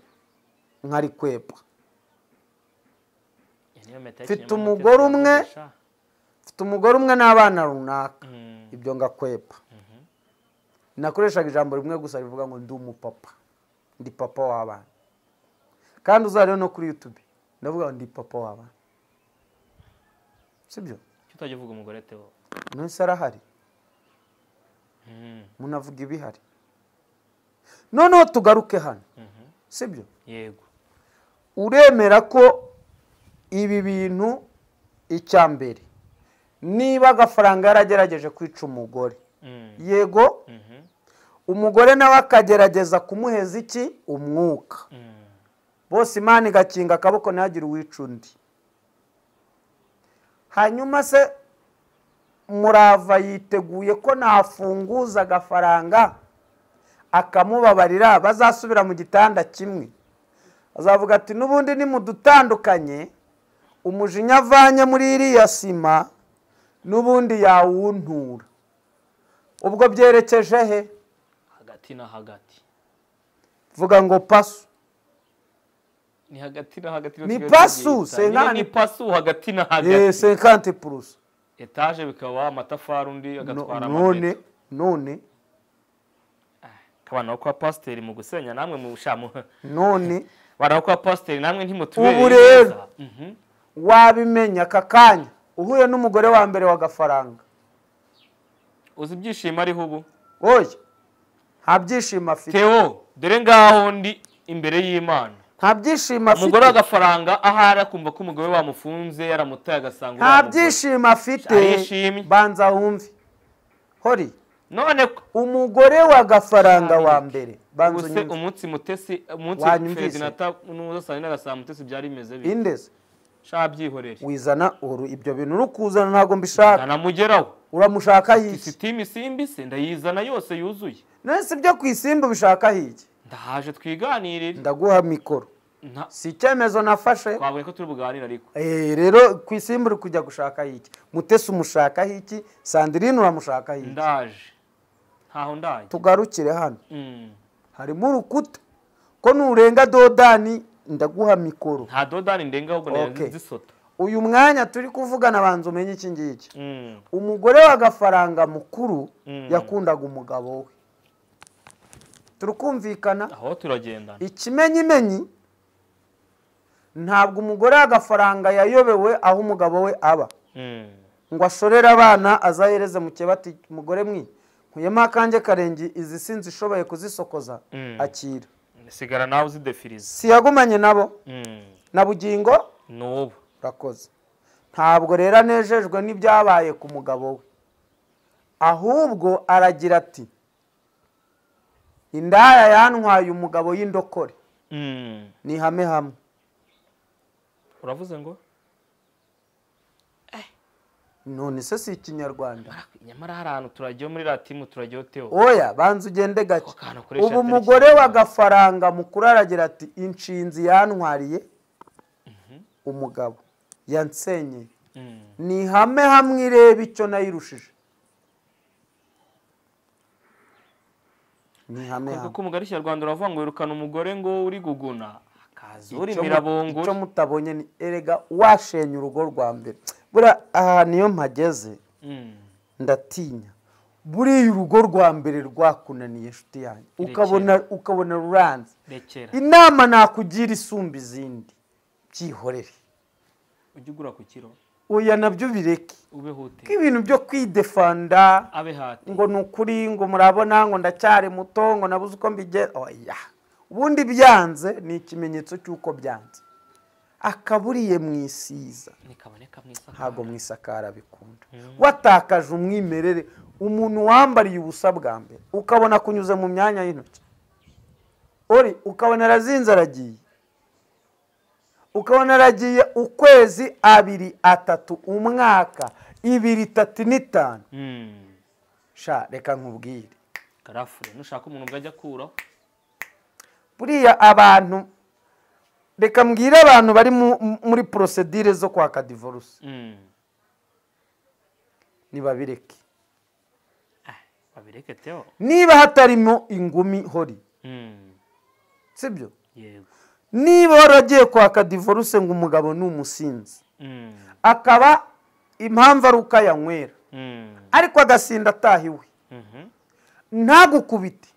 nkarikwepa. Mfite umugore umwe, mfite umugore umwe n'abana runaka, ibyo ngakwepa. Nakoreshaga ijambo rimwe gusa rivuga ngo ndi umupapa, ndi papa w'abana. Kandi uzarebe no kuri YouTube ndavuga ngo ndi papa w'abana, sibyo? Utajya uvuga umugore Theo nonse arahari, munavuga ibihari. Noneho tugaruke hano, sibyo? Yego. Uremera ko Ibi bintu icya mbere, niba Agafaranga yaragerageje kwica umugore, yego, umugore nawe akagerageza kumuheza iki umwuka, bose Imana igakinga akaboko ntihagire uwica undi. Hanyuma se Murava yiteguye ko nafunguza Agafaranga akamubabarira, bazasubira mu gitanda kimwe, azavuga ati n'ubundi nimudutandukanye, umujinya avanye muri iriya sima n'ubundi yawuntura. Ubwo byerekeje he? Hagati na hagati. Vuga ngo pasu. Ni hagati na hagati. Ni pasu, ni pasu hagati na hagati. 50%. Etaje bikaba amatafari undi agatwara amabeto. None kabana kwa pasiteri mu gusenya namwe mu bushamu. None bana kwa pasiteri namwe ntimutubere. Ubu rero wabimenya aka kanya uhuye n'umugore wa mbere wa Gafaranga. Uzi ibyishimo ariho ubu? Oya, nta byishimo afite. Theo, dore ngaho ndi imbere y'Imana. Nta byishimo afite. Umugore wa Gafaranga ahari akumva ko umugore wamufunze yaramutaye agasanga nta byishimo afite. Banza wumve. Hori. None umugore wa Gafaranga wa mbere banza unyumve. Umunsi Mutesi, umunsi Ferdinand n'uza na Mutesi byari bimeze bite? Indeze. Shabyihorere. Wizana uru ibyo bintu urukuzana ntago mbishaka. Namugeraho. Uramushaka hiki? Sisitimi simbi se ndayizana yose yuzuye. Nese ibyo kwisimba ubishaka hiki? Ndahaje twiganirire. Ndaguha mikoro. Si icyemezo nafashe. Twabonye ko turi buganira ariko. Rero kwisimba uri kujya gushaka hiki? Mutesi umushaka hiki? Sandrine uramushaka hiki? Ndaje. Ntaho ndaje. Tugarukire hano. Harimo urukuta. Ko nurenga dodani ndaguha mikoro. Nta dodani ndenga ahubwo nzisota. Uyu mwanya turi kuvugana banza umenye iki ngiki. Umugore wa Gafaranga mukuru yakundaga umugabo we. Turukumvikana? Aho turagendana. Ikimenyimenyi ntabwo umugore wa Gafaranga yayobewe aho umugabo we aba. Ngo ashorere abana azahereze mu kebati umugore mwi. Nkuyemo akanjye karengi izi sinzi ishoboye kuzisokoza akira. Sigara nawe uzidefiriza. Si yagumanye nabo na bugingo n'ubu urakoze. Ntabwo rero anejejwe n'ibyabaye ku mugabo we, ahubwo aragira ati indaya yantwaye umugabo y'indokore. Ni hame hamwe. Uravuze ngo none se si ikinyarwanda? Nyamara hari ahantu turajyayo muri ratimu turajyayo Theo. Oya banza ugende gake. Ubu umugore wa Gafaranga mukuru aragira ati inshinzi yantwariye umugabo yansenye. Ni hame hamwe ireba icyo nayirushije. Ni hame hamwe. Kuko umugari Kinyarwanda uravuga ngo wirukana umugore ngo uri guguna akaza uri mirabongo. Icyo mutabonye ni erega washenye urugo rwa mbere. Buriya aha niyo mpageze ndatinya. Buriya urugo rwa mbere rwakunaniye inshuti yanjye, ukabona ruranze. Inama nakugira isumba izindi, byihorere. Ujye ugura ku kiro. Oya nabyo bireke. Ibintu byo kwidefanda ngo ni ukuri ngo murabona ngo ndacyari muto ngo nabuze uko mbigera. Oya, ubundi byanze ni ikimenyetso cy'uko byanze. Akaburiye mu isiza ntabwo mu isakara bikunda. Watakaje umwimerere, umuntu wambariye ubusa bwa mbere ukabona kunyuze mu myanya y'intoki, ori ukabona arazinze aragiye, ukabona aragiye ukwezi abiri atatu umwaka 2 3 5. Sha reka nkubwire karafure nushaka umuntu bwajya kuraho buriya abantu. Reka mbwire abantu bari muri procedure zo kwaka divorce. Nibabireke. Babireke Theo. Niba hatarimo ingumi hori. Sibyo? Yego. Niba waragiye kwaka divorce ngo umugabo ni umusinzi. Akaba impamvu ari uko ayanywera. Ariko agasinda atahiwe. Ntagukubite.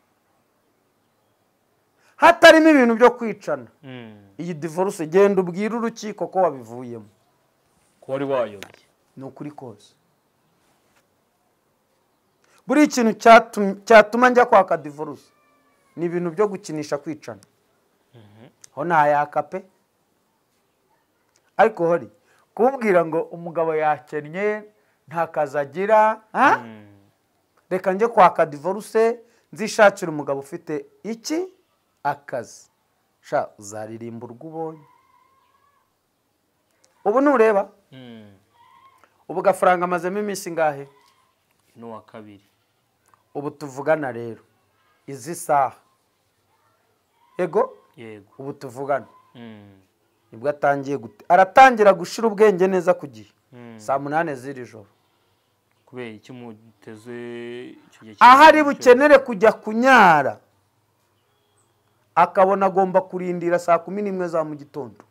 Hatarimo ibintu byo kwicana. Iyi divorce genda ubwira urukiko ko wabivuyemo. Ko wari wayobye. Ni ukuri kose. Buri ikintu cyatuma njya kwaka divorce ni ibintu byo gukinisha kwicana. Ho ntayaka pe. Ariko hori kumbwira ngo umugabo yakennye nta kazi agira, reka njye kwaka divorce nzishakira umugabo ufite iki akazi, sha uzaririmba urwo ubonye. Ubu nureba ubu Gafaranga amazemo iminsi ingahe? N'uwa kabiri. Ubu tuvugana rero izi saha, yego yego, ubu tuvugana nibwo atangiye aratangira gushira ubwenge neza ku gihe saa 8 z'iri joro. Kubera iki muteze icyo gihe? Ahari bukenere kujya kunyara akabona agomba kurindira saa 11 za mu gitondo.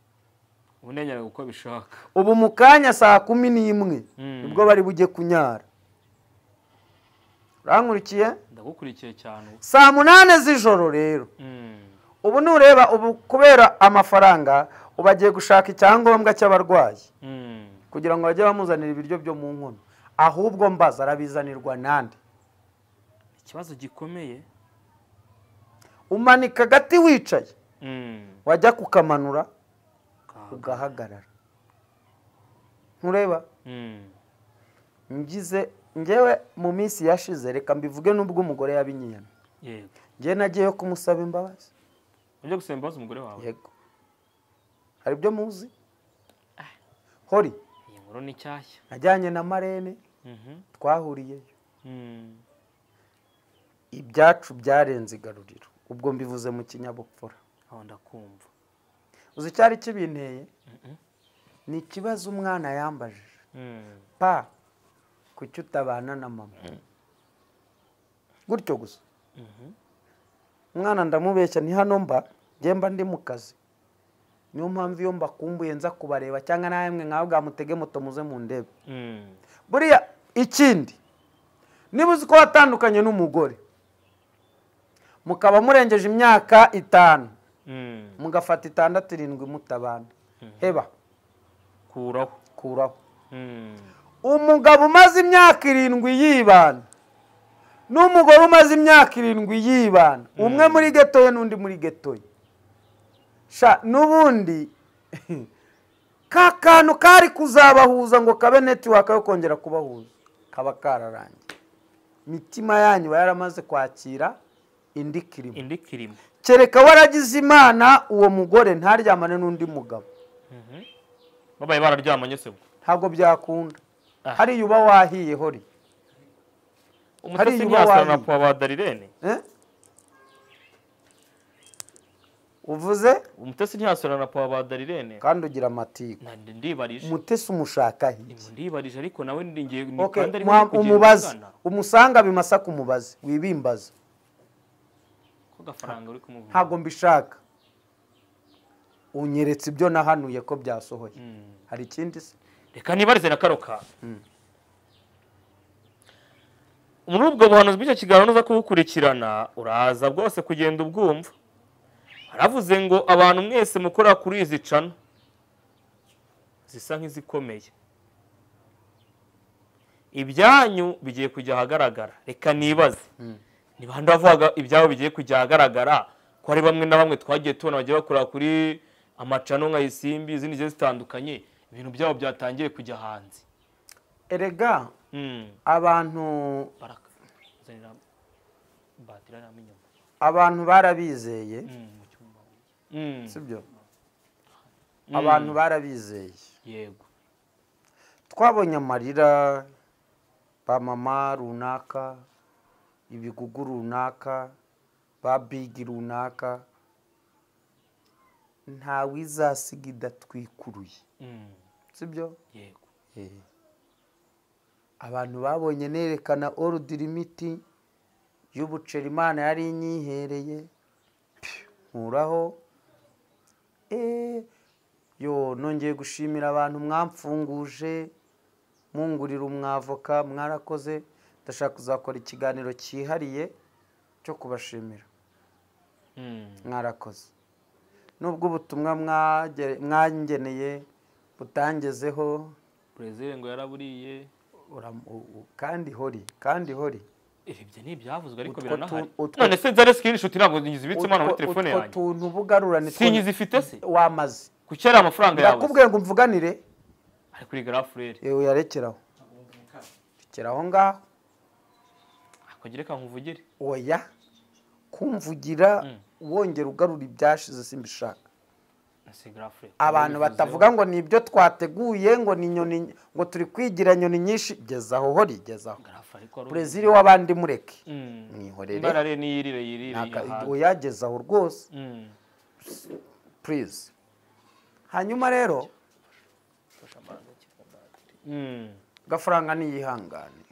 Unenyara uko bishaka. Ubu mu kanya saa 11 nibwo bari bujye kunyara. Urankurikiye? Ndagukurikiye cyane. Saa 8 z'ijoro rero. Ubu nureba ubu kubera amafaranga ubagiye gushaka icyangombwa cy'abarwayi kugira ngo bajye bamuzanira ibiryo byo mu nkono, ahubwo mbaza arabizanirwa nande? Ikibazo gikomeye. Umanika agati wicaye, wajya kukamanura ugahagarara. Ntureba? Ngize ngewe mu minsi yashize, reka mbivuge nubwo umugore yabinyiyana. Yego. Ngewe nagiyeyo kumusaba imbabazi. Ujya gusaba imbabazi umugore wawe? Yego. Hari ibyo muzi? Hori. Iyi nkuru ni cyashya. Najyanye na Marene, twahuriyeyo. Ibyacu byarenze igaruriro. Ubwo mbivuze mu kinyabupfura. Aho ndakumva. Uzi cyari kibinteye? Ni ikibazo umwana yambajije. Pa, kuki utabana na mama? Gutyo gusa. Umwana ndamubeshya ni hano mba, njye mba ndi mu kazi. Niyo mpamvu iyo mbakumbuye nza kubareba cyangwa namwe nkawe bwamutege moto muze mu ndebe. Buriya ikindi, niba uzi ko watandukanye n'umugore mukaba murengeje imyaka 5, mugafata 6 7 mutabana, heba kuraho kuraho. Umugabo umaze imyaka 7 yibana n'umugore umaze imyaka 7 yibana, umwe muri ghetto ye n'undi muri ghetto ye, sha nubundi ka kantu kari kuzabahuza ngo kabe network yo kongera kubahuza kaba kararangiye. Mitima yanyu yaramaze kwakira indi kirimo, indi kirimo. Kereka waragize Imana uwo mugore ntaryamane n'undi mugabo. Babaye bararyamanye se ntabwo byakunda. Hari yuba wahiye hori. Umutesi ntiyasana na Papa Darirene. Uvuze Umutesi ntiyasana na Papa Darirene kandi ugira amatiku. Ndibarije. Umutesi umushaka iki? Ndibarije ariko nawe ndingiye ni kandi ari kugenda umubaze. Umusanga bimasaka umubaze, wibimbaza. Ko Gafaranga uri kumuvuga? Ntabwo mbishaka. Unyeretse ibyo nahanuye ko byasohoye. Hari ikindi se? Reka nibarize na karoka. Muri ubwo buhanuzi bw'icyo kiganiro uza kubukurikirana uraza bwose kugenda ubwumva. Aravuze ngo abantu mwese mukora kuri izi cano zisa nk'izikomeye, ibyanyu bigiye kujya ahagaragara. Reka nibaze ni bande bavuga ibyabo bigiye kujya ahagaragara, ko ari bamwe na bamwe twagiye tubona bagiye bakora kuri amacano nka Isimbi izindi zigiye zitandukanye, ibintu byabo byatangiye kujya hanze. Erega abantu abantu barabizeye, sibyo? Abantu barabizeye. Yego. Twabonye amarira ba mama runaka, ibigugu runaka, ba bigi runaka, ntawe izasiga idatwikuruye. Sibyo? Yego. Abantu babonye nerekana old limit y'ubuceri Imana yari inyihereye, nkuraho. Yo nongeye gushimira abantu mwamfunguje mungurira umwavoka, mwarakoze. Ndashaka kuzakora ikiganiro cyihariye cyo kubashimira. Mwarakoze. Nubwo ubutumwa mwangeneye butangezeho, Brezil ngo yaraburiye kandi hori, kandi hori. Ibyo ni ibyavuzwe ariko biranahari. None se nzare screenshot ntabwo nyizibitse mana muri telefone yanjye. Utwo tuntu bugarura ni sinyizifite se wamaze. Kuki ari amafaranga yawe? Ndakubwiye ngo mvuganire. Ari kuri grafurere. Yewe yarekeraho. Rekeraho ngaho. Akongere kankuvugire. Oya. Kumvugira wongera ugarura ibyashize simbishaka. Abantu batavuga ngo ni ibyo twateguye ngo ni nyoni ngo turi kwigira nyoni nyinshi, gezaho ho rigezaho. Brezil w'abandi mureke. Mwihorere. Imbarare ni yirire yirire. Oya gezaho rwose. Please. Hanyuma rero Gafaranga niyihangane.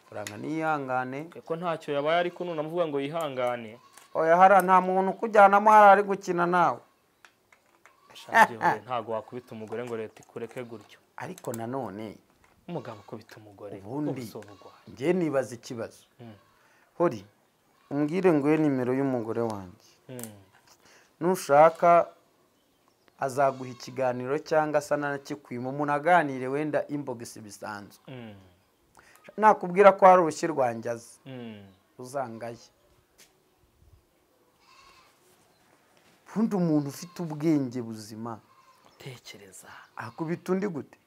Gafaranga niyihangane. Ko ntacyo yabaye ariko none amuvuga ngo yihangane. Oya hara nta muntu kujyanamo hara ari gukina nawe. Ntago wakubita umugore ngo leta ikureke gutyo. Ariko nanone umugabo ukubita umugore ubundi nge nibaza ikibazo. Hori umbwire ngo nimero y'umugore wanjye. Nushaka azaguha ikiganiro cyangwa se nanakikwima umuntu aganire wenda inbox bisanzwe. Nakubwira ko hari urushyi rwanjye azi. Uzangaye. Undi umuntu ufite ubwenge buzima utekereza akubita undi gute?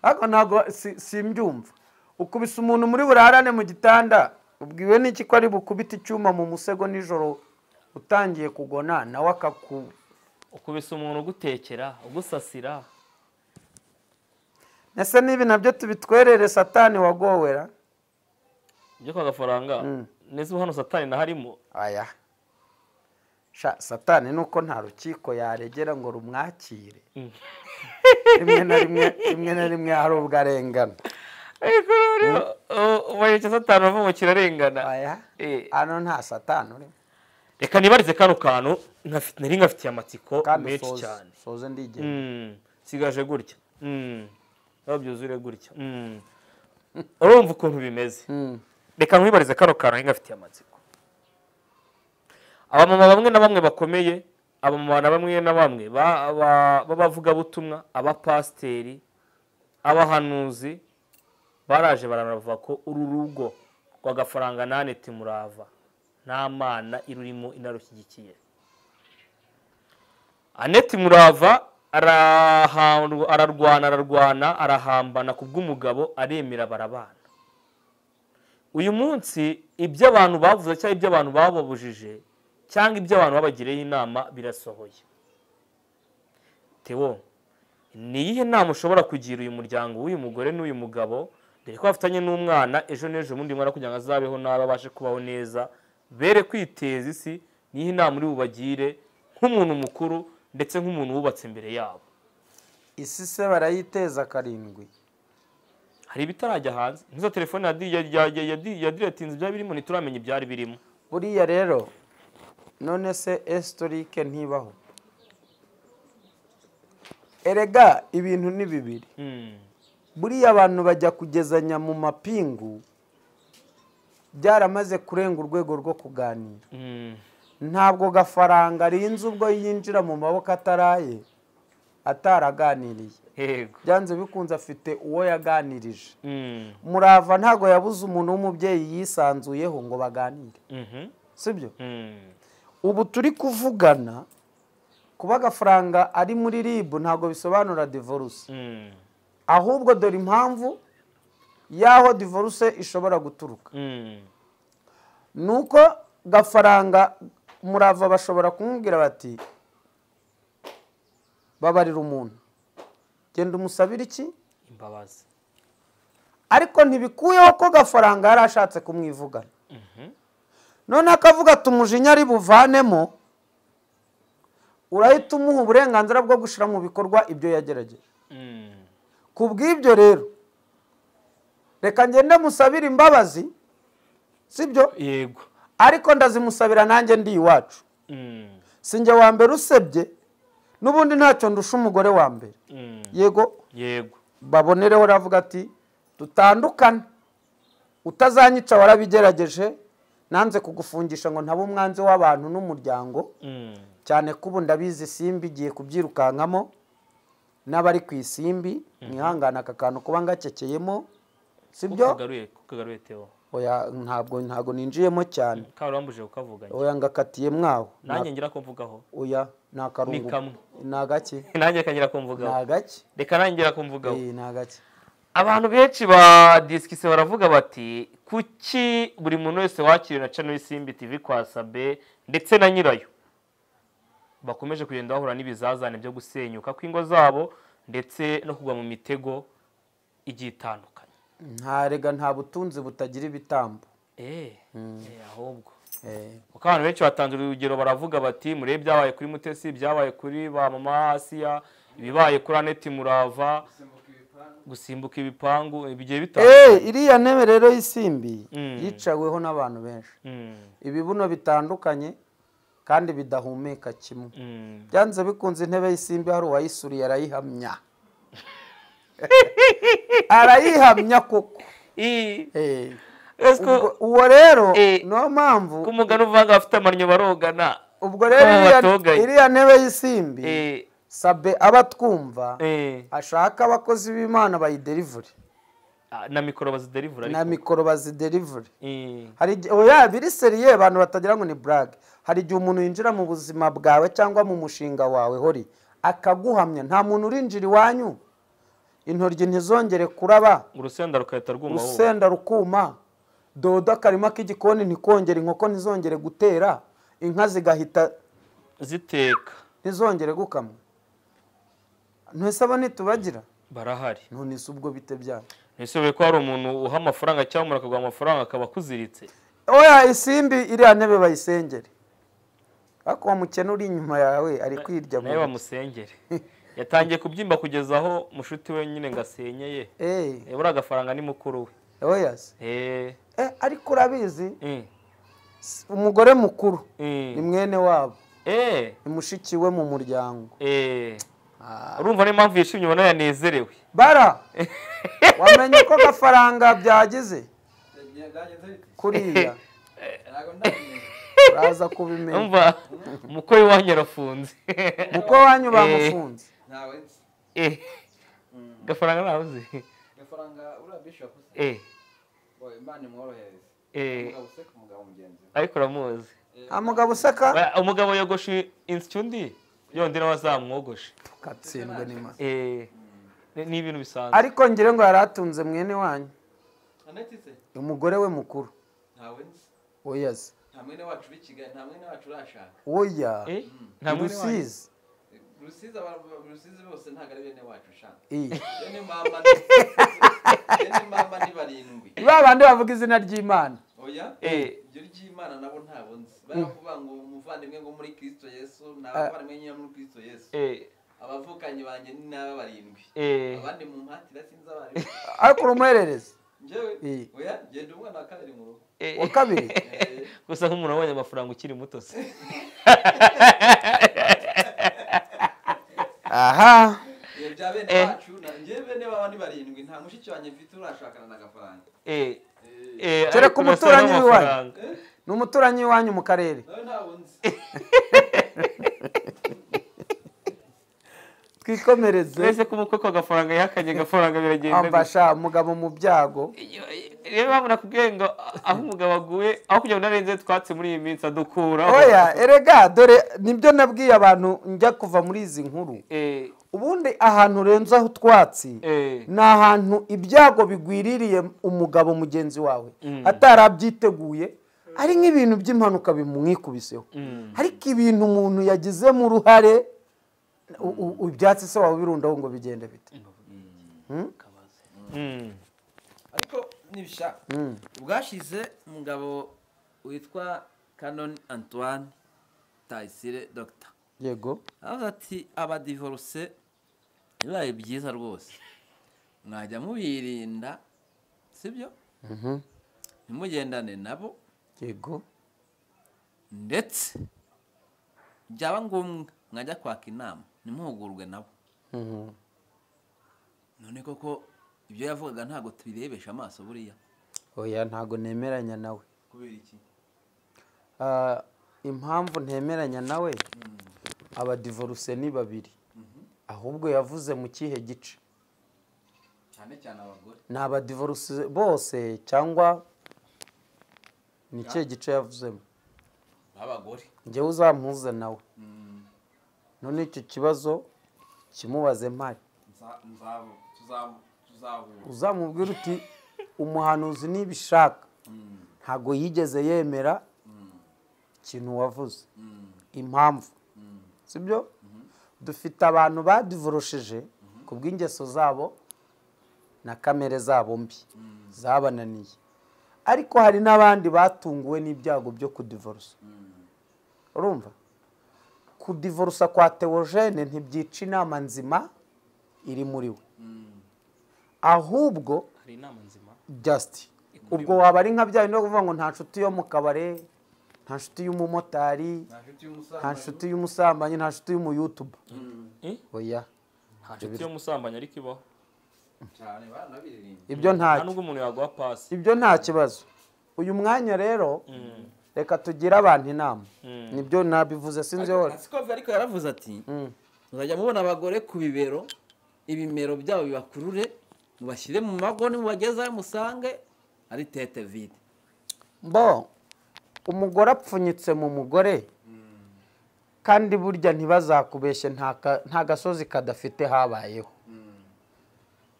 Ariko ntago simbyumva. Ukubise umuntu muri burarane mu gitanda ubwiwe n'iki ko ari bukubita icyuma mu musego nijoro utangiye kugona nawe akaku ukubise umuntu ugutekera ugusasira. Nese nibi nabyo tubitwerere satani wagowera. Ibyo kwa Gafaranga nese hano satani na harimo. Aya. Sha satani nuko nta rukiko yaregera ngo rumwakire. Rimwe na rimwe hari ubwo arengana. Ariko rero satani ava kirarengana. Aya. Hano nta satani uri. Reka nibarize kano kantu nari ngafitiye amatsiko menshi cyane. Soze ndigenda. Sigaje gutya. Babyuzure gutya. Urumva ukuntu bimeze. Reka nkwibarize kano kantu nari ngafitiye amatsiko. Abamama bamwe na bamwe bakomeye, abamama na bamwe na bamwe babavuga butumwa, abapasteri, abahanuzi baraje baranavuga ko uru rugo rwa Gafaranga na Annette Murava nta mana irurimo inarushyigikiye. Annette Murava ararwana arahambana kubw'umugabo aremera barabana. Uyu munsi ibyo abantu bavuze cyangwa ibyo abantu bababujije cyangwa ibyo abantu babagiriye inama birasohoye. Theo, ni iyihe nama ushobora kugira uyu muryango w'uyu mugore n'uyu mugabo dore ko bafitanye n'umwana ejo n'ejo bundi mwana kugira ngo azabeho nabi abashe kubaho neza bere kwiteza isi? Ni iyihe nama uri bubagire nk'umuntu mukuru ndetse nk'umuntu wubatse imbere yabo? Isi se barayiteza karindwi. Hari ibitarajya hanze nk'izo telefone ya diretinze byari birimo ntituramenya ibyari birimo. Buriya rero none se historique ntibaho. Erega ibintu ni bibiri. Buriya abantu bajya kugezanya mu mapingu byaramaze kurenga urwego rwo kuganira. Ntabwo Gafaranga arinze ubwo yinjira mu maboko ataraye ataraganiriye. Yego. Byanze bikunze afite uwo yaganirije. Murava ntago yabuze umuntu w'umubyeyi yisanzuyeho ngo baganire. Sibyo? Ubu turi kuvugana kuba Gafaranga ari muri RIB ntago bisobanura divorce. Ahubwo dore impamvu yaho divorce ishobora guturuka. Nuko Gafaranga Murava bashobora kumubwira bati babarira umuntu genda umusabira iki imbabazi, ariko ntibikuyeho ko Gafaranga yari ashatse kumwivugana. None akavuga ati umujinya ari buvanemo, urahita umuha uburenganzira bwo gushira mu bikorwa ibyo yagerageje. Kubw'ibyo rero reka ngende musabira imbabazi, sibyo? Yego. Ariko ndazimusabira nanjye ndi iwacu. Sinjye wa mbere usebye nubundi ntacyo ndusha umugore wa mbere. Yego. Yego. Babonereho ravuga ati dutandukane, utazanyica warabigerageje, nanze kugufungisha ngo ntaba umwanzi w'abantu n'umuryango. Cyane ko ubu ndabizi Simbi igiye kubyirukankamo n'abari ku Isimbi mwihangana aka kantu kuba ngakekeyemo, sibyo? Kagaruye Theo. Oya, ntabwo ninjiyemo cyane. Karambuje ukavuga. Oya, ngakatiye mwaho. Nanjye ngira ko mvugaho. Oya, na karungu. Ni kamwe. Na gake. Nanjye kangira ko mvugaho. Na gake. Reka nanjye ko mvugaho. Na gake. Abantu benshi ba diskise baravuga bati kuki buri muntu wese wakiriye na channel Isimbi TV kwa Sabe ndetse na nyirayo bakomeje kugenda bahura n'ibizazane byo gusenyuka kw'ingo zabo ndetse no kugwa mu mitego igiye itandukanye. Ntarega nta butunzi butagira ibitambo. Ahubwo kuko abantu benshi batanze urugero baravuga bati murebe byabaye kuri Mutesi, byabaye kuri ba mama Asiya, ibibaye kuri Aneti Murava, gusimbuka ibipangu bigiye bitandukanye. Iriya ntebe rero y'Isimbi yicaweho n'abantu benshi, ibibuno bitandukanye kandi bidahumeka kimwe. Byanze bikunze intebe y'Isimbi hari uwayisuriye arayihamya. Arayihamya koko. Uwo rero niyo mpamvu kumugana uvanga afite amannyo barogana. Ubwo rero iriya ntebe y'Isimbi Sabe abatwumva ashaka abakozi b'Imana bayiderivure na mikoro baziderivure, na mikoro baziderivure. Hari oya biri seriye abantu batagira ngo ni brag. Hari igihe umuntu yinjira mu buzima bwawe cyangwa mu mushinga wawe hori akaguhamya. Nta muntu urinjira iwanyu intoryi ntizongere kuraba, urusenda rukahita rwuma, urusenda rukuma, dodo akarima k'igikoni ntikongere, inkoko ntizongere gutera, inka zigahita ziteka, ntizongere gukamwa. Ntese ntitubagira barahari. None se ubwo bite byanyu? Ese ko hari umuntu uha amafaranga cyangwa umuntu akaguha amafaranga akaba akuziritse? Oya, Isimbi iriya ntebe bayisengere. Ariko wa mukene uri inyuma yawe ari kwirya nawe bamusengere. Yatangiye kubyimba kugeza aho mushuti we nyine ngasenyeye. Buriya agafaranga ni mukuru we. Oya se. Ariko urabizi umugore mukuru ni mwene wabo, ni mushiki we mu muryango. Urumva niyo mpamvu yishimye ubona yanezerewe. Bara wamenye ko gafaranga byagize kuriya uraza kubimenya. Umva umukwe wanyu arafunze. Mukwe wanyu bamufunze. Ntawe nzi. Gafaranga ntawe uzi. Gafaranga uriya bishop se. Boy, Imana imworohereze. Umugabo useka umugabo mugenzi. Ariko uramuzi. Umugabo useka? Umugabo yogoshe inshundi yondi nawe azamwogoshe. Tukatsindwa n'Imana. Ni ibintu bisanzwe. Ariko ngire ngo yaratunze mwene wanyu. Aneti se? Umugore we mukuru. Ntawe nzi. Oya se. Nta mwene wacu bikiga, nta mwene wacu urashaka. Oya. Nta mwene wanyu. Rusizi, Rusizi bose ntago ari bene wacu shaka. Bene mama bene mama ni barindwi. Ba bandi bavuga izina ry'Imana. Oya. Ibyo ry'Imana nabo ntabo nzi. Baravuga ngo umuvandimwe ngo muri Kristo Yesu, n'abavandimwe nyine muri Kristo Yesu. Abavukanyi banjye ni naba barindwi. Abandi mu mpatira sinzi abari. Ariko urumuherereza. Njyewe oya genda umwana wa kabiri mu rugo. Wa kabiri? Gusa nk'umuntu wabonye amafaranga ukiri muto se. Aha. Bya bene bacu njyewe bene baba ni barindwi, nta mushiki wanjye mfite urashakana na gafaranga. Kereka umuturanyi w'iwanyu. Ni umuturanyi w'iwanyu mu karere. Nawe ntawe nzi. Twikomereze. Ese ko umukwe kwa gafaranga yakanye gafaranga biragenda. Ambasha umugabo mu byago. Rero babona kubwiye ngo aho umugabo aguye aho kugira ngo narenze twatse muri iyi minsi adukura. Oya erega dore nibyo nabwiye abantu njya kuva muri izi nkuru. Ubundi ahantu urenze aho twatsi ni ahantu ibyago bigwiririye umugabo mugenzi wawe atarabyiteguye, ari nk'ibintu by'impanuka bimwikubiseho. Ariko ibintu umuntu yagizemo uruhare ibyatsi se wawe birundaho ngo bigende bite? Ariko nibisha ubwashize umugabo witwa Canon Antoine Tayisire Doctor. Yego. Aravuga ati abadivorce bibaye byiza rwose mwajya mubirinda, sibyo? Ntimugendane nabo. Yego. Ndetse byaba ngombwa mwajya kwaka inama ntimuhugurwe nabo. None koko ibyo yavugaga ntago tubirebesha amaso buriya. Oya ntago nemeranya nawe. Kubera iki? Impamvu ntemeranya nawe abadivorce ni babiri. Ahubwo yavuze mu kihe gice? Cyane cyane abagore. Ni abadivorce bose cyangwa Ni ikihe gice yavuzemo? Abagore. Njyewe uzampuze nawe. None icyo kibazo kimubaze mpari. Uzamubwira uti umuhanuzi nibishaka ntago yigeze yemera ikintu wavuze. Impamvu sibyo? Dufite abantu badivorosheje kubw'ingeso zabo na kamere zabo mbi zabananiye, ariko hari n'abandi batunguwe n'ibyago byo kudivorsa. Urumva kudivorsa kwa Theogene ntibyica inama nzima iri muri we, ahubwo hari inama nzima just ubwo waba ari nka bya no kuvuga ngo nta nshuti yo mu kabare, nta nshuti y'umumotari, nta nshuti y'umusambanyi, nta nshuti y'umuyoutuber. Oya, nta nshuti y'umusambanyi ariko ibaho cyane banabiririmba. Ibyo nta nubwo umuntu yaguha pass, ibyo nta kibazo. Uyu mwanya rero reka tugire abantu inama. Nibyo nabivuze sinzi hore. Asikovi ariko yaravuze ati muzajya mubona abagore ku bibero, ibimero byabo bibakurure, mubashyire mu mago, nimubagezayo musange ari tete vide. Bo umugore apfunyitse mu mugore, kandi burya ntibazakubeshye, nta gasozi kadafite habayeho.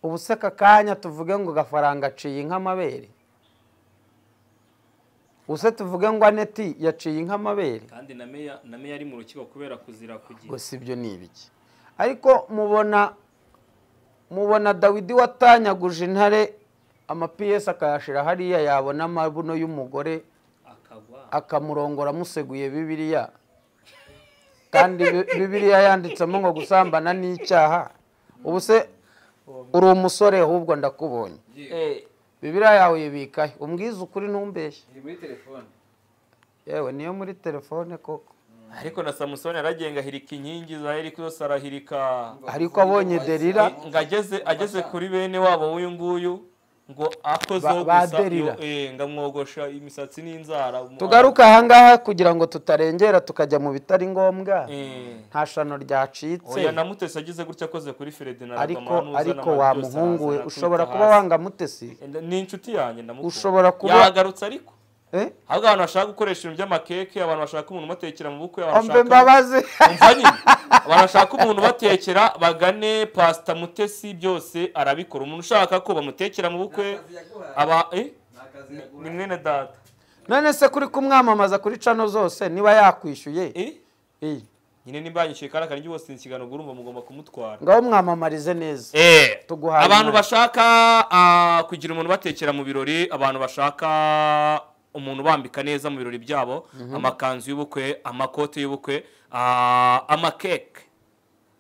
Ubu se kanya tuvuge ngo Gafaranga aciye inka amabere? Use tuvuge ngo Aneti yaciye inka amabere? Kandi na meya ari mu rukiko kubera kuzira kugira. Gusa ibyo ni ibiki? Ariko mubona Dawidi watanyaguje intare amapiyesi akayashira hariya, yabona amabuno y'umugore akamurongora amuseguye Bibiliya, kandi Bibiliya yanditsemo ngo gusambana n'icyaha. Ubu se uri umusore ahubwo ndakubonye, Bibiliya yawe yibikahe? Umbwize ukuri ntumbeshye. Iri muri telefone. Yewe niyo muri telefone koko. Ariko na Samusoni aragenga ahirika inkingi za Yeriko zose arahirika, ariko abonye Delila ngo ageze kuri bene wabo w'uyu nguyu ngo akozeho gusa ngamwogosha imisatsi n'inzara. Tugaruka ahangaha kugira ngo tutarengera tukajya mu bitari ngombwa. Nta shano ryacitse. Oya, na Mutesi agize gutya akoze kuri Ferdinand. Ariko wa muhungu we ushobora kuba wanga Mutesi, ni inshuti yanjye ndamukunda. Ushobora kuba yagarutse ariko ahubwo abantu bashaka gukoresha ibintu by'amakeke, abantu bashaka umuntu ubatekera mu bukwe, abantu bashaka umuntu ubatekera bagane Pastor Mutesi, byose arabikora. Umuntu ushaka ko bamutekera mu bukwe aba ni mwene data. None se kuri kumwamamaza kuri channel zose niba yakwishyuye? Nyine nimba yanyishyuye kandi akandi bose ikiganiro urumva mugomba kumutwara. Ngaho mwamamarize neza. Tuguhaye abantu bashaka kugira umuntu batekera mu birori, abantu bashaka umuntu bambika neza mu birori byabo, amakanzu y'ubukwe, amakote y'ubukwe, amakeke,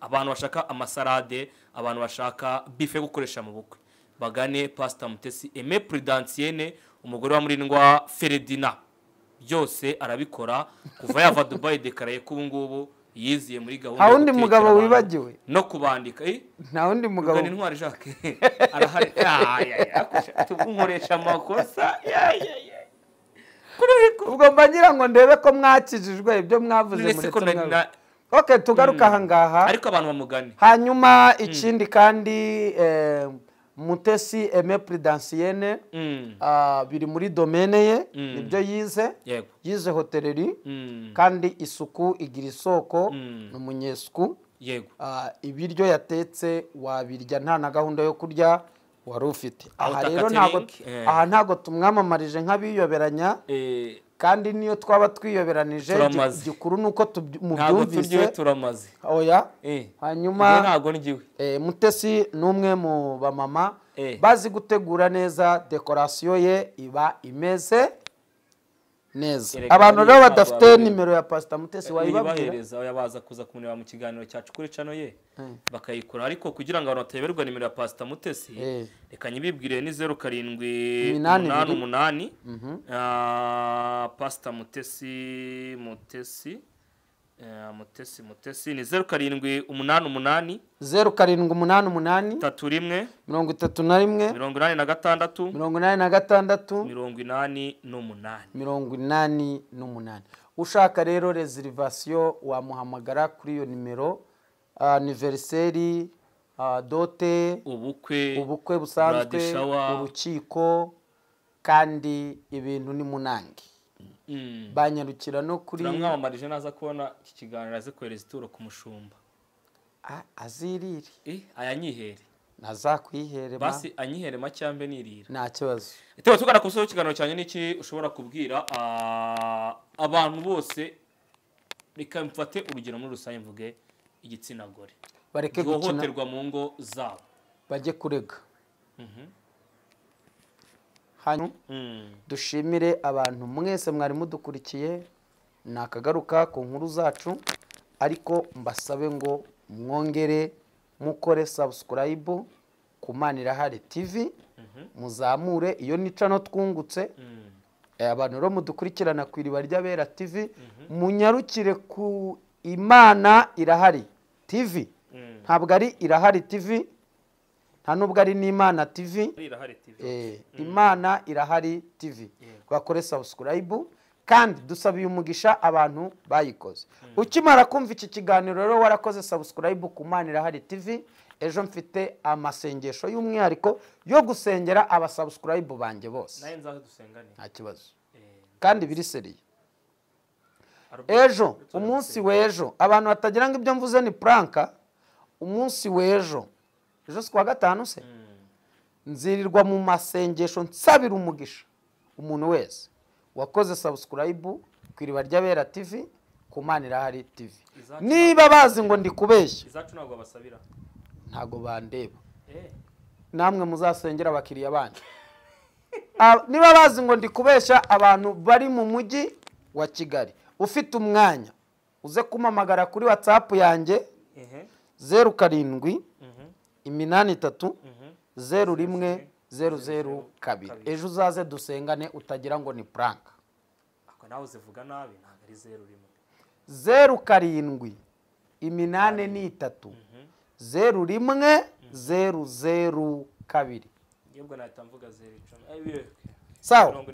abantu bashaka amasalade, abantu bashaka bife gukoresha mu bukwe, bagane Pastor Mutesi Aime Prudentienne, umugore wa Murindwa Ferdinand. Byose arabikora kuva yava Dubai, dekaraye ko ubu ngubu yiziye muri gahunda. Nta wundi mugabo wibagiwe no kubandika. Nta wundi mugabo. Ni Ntwari Jacques arahari. Tukunkoresha amakosa. Ubwo mba ngira ngo ndebe ko mwakijijwe ibyo mwavuze muri. Okay, tugaruka ahangaha ariko abantu bamugane. Hanyuma ikindi kandi Mutesi Aime Prudentienne biri muri domaine ye, nibyo yize. Yize hoteleri, kandi isuku igira isoko, ni umunyesuku. Yego. Ibiryo yatetse wabirya nta na gahunda yo kurya wari ufite. Aha rero ntago aha ntago tumwamamarije nk'abiyoberanya, kandi niyo twaba twiyoberanije gikuru nuko mubyumvise turamaze. Oya. Hanyuma ntago ngiwe. Mutesi numwe mu bamama bazi gutegura neza, decoration ye iba imeze neza. Abantu rero badafite nimero ya Pastor Mutesi wayibabwira, oya baza kuza kumureba mu kiganiro cyacu kuri channel ye bakayikora, ariko kugira ngo abantu batayoberwa nimero ya Pastor Mutesi reka nyibibwire ni 0788 Pastor Mutesi Mutesi Mutesi Mutesi ni 0788 0788 31 31 86 86 88 88. Ushaka rero reservation wamuhamagara kuri iyo nimero, anniversaire, dote, ubukwe busanzwe, urukiko, kandi ibintu ni munange. Banyarukira no kuri Turamwamamarije, naza kubona iki kiganiro aze kohereza ituro ku mushumba. Azirire. Ayanyihere. Ntazakwihere. Basi anyihere macyambe nirira. Nta kibazo. Tuba tugana ku musozo w'ikiganiro cyane. N'iki ushobora kubwira abantu bose? Reka mfate urugero muri rusange, mvuge igitsina gore bareke gukina, gihohoterwa mu ngo zabo. Bajye kurega. Hanyuma dushimire abantu mwese mwari mudukurikiye. Nakagaruka ku nkuru zacu, ariko mbasabe ngo mwongere mukore subscribe ku Manirahari TV, muzamure iyo nica no twungutse. Abantu rero mudukurikirana ku Iriba ry'Abera TV, munyarukire ku Imana Irahari TV. Ntabwo ari Irahari TV, nta nubwo ari n'Imana TV. Irahari TV. Imana Irahari TV, bakore subscribe, kandi dusabiye umugisha abantu bayikoze. Ukimara kumva iki kiganiro rero warakoze subscribe ku Mana Irahari TV, ejo mfite amasengesho y'umwihariko yo gusengera abasubscribe banjye bose. Nawe nzaze dusengane. Nta kibazo, kandi biri sérieux. Ejo, umunsi w'ejo, abantu batagira ngo ibyo mvuze ni prank. Umunsi w'ejo, ejo si kuwa gatanu se? Nzirirwa mu masengesho nsabira umugisha umuntu wese wakoze subscribe ku Iriba ry'Abera TV, ku Mana Irahari TV. Niba bazi ngo ndi kubeshya, Izacu ntabwo babasabira. Ntabwo bandeba. Namwe muzasengera abakiriya banyu. Niba bazi ngo ndi kubeshya, abantu bari mu mujyi wa Kigali, ufite umwanya uze kumpamagara kuri WhatsApp yanjye, 07 83 01 00 2. Ejo uzaze dusengane, utagira ngo ni prank. Ako nawe uzivuga nabi, ntabwo ari 01. 07 83 01 00 2. Yebwe, nahita mvuga 0 10. Sawa.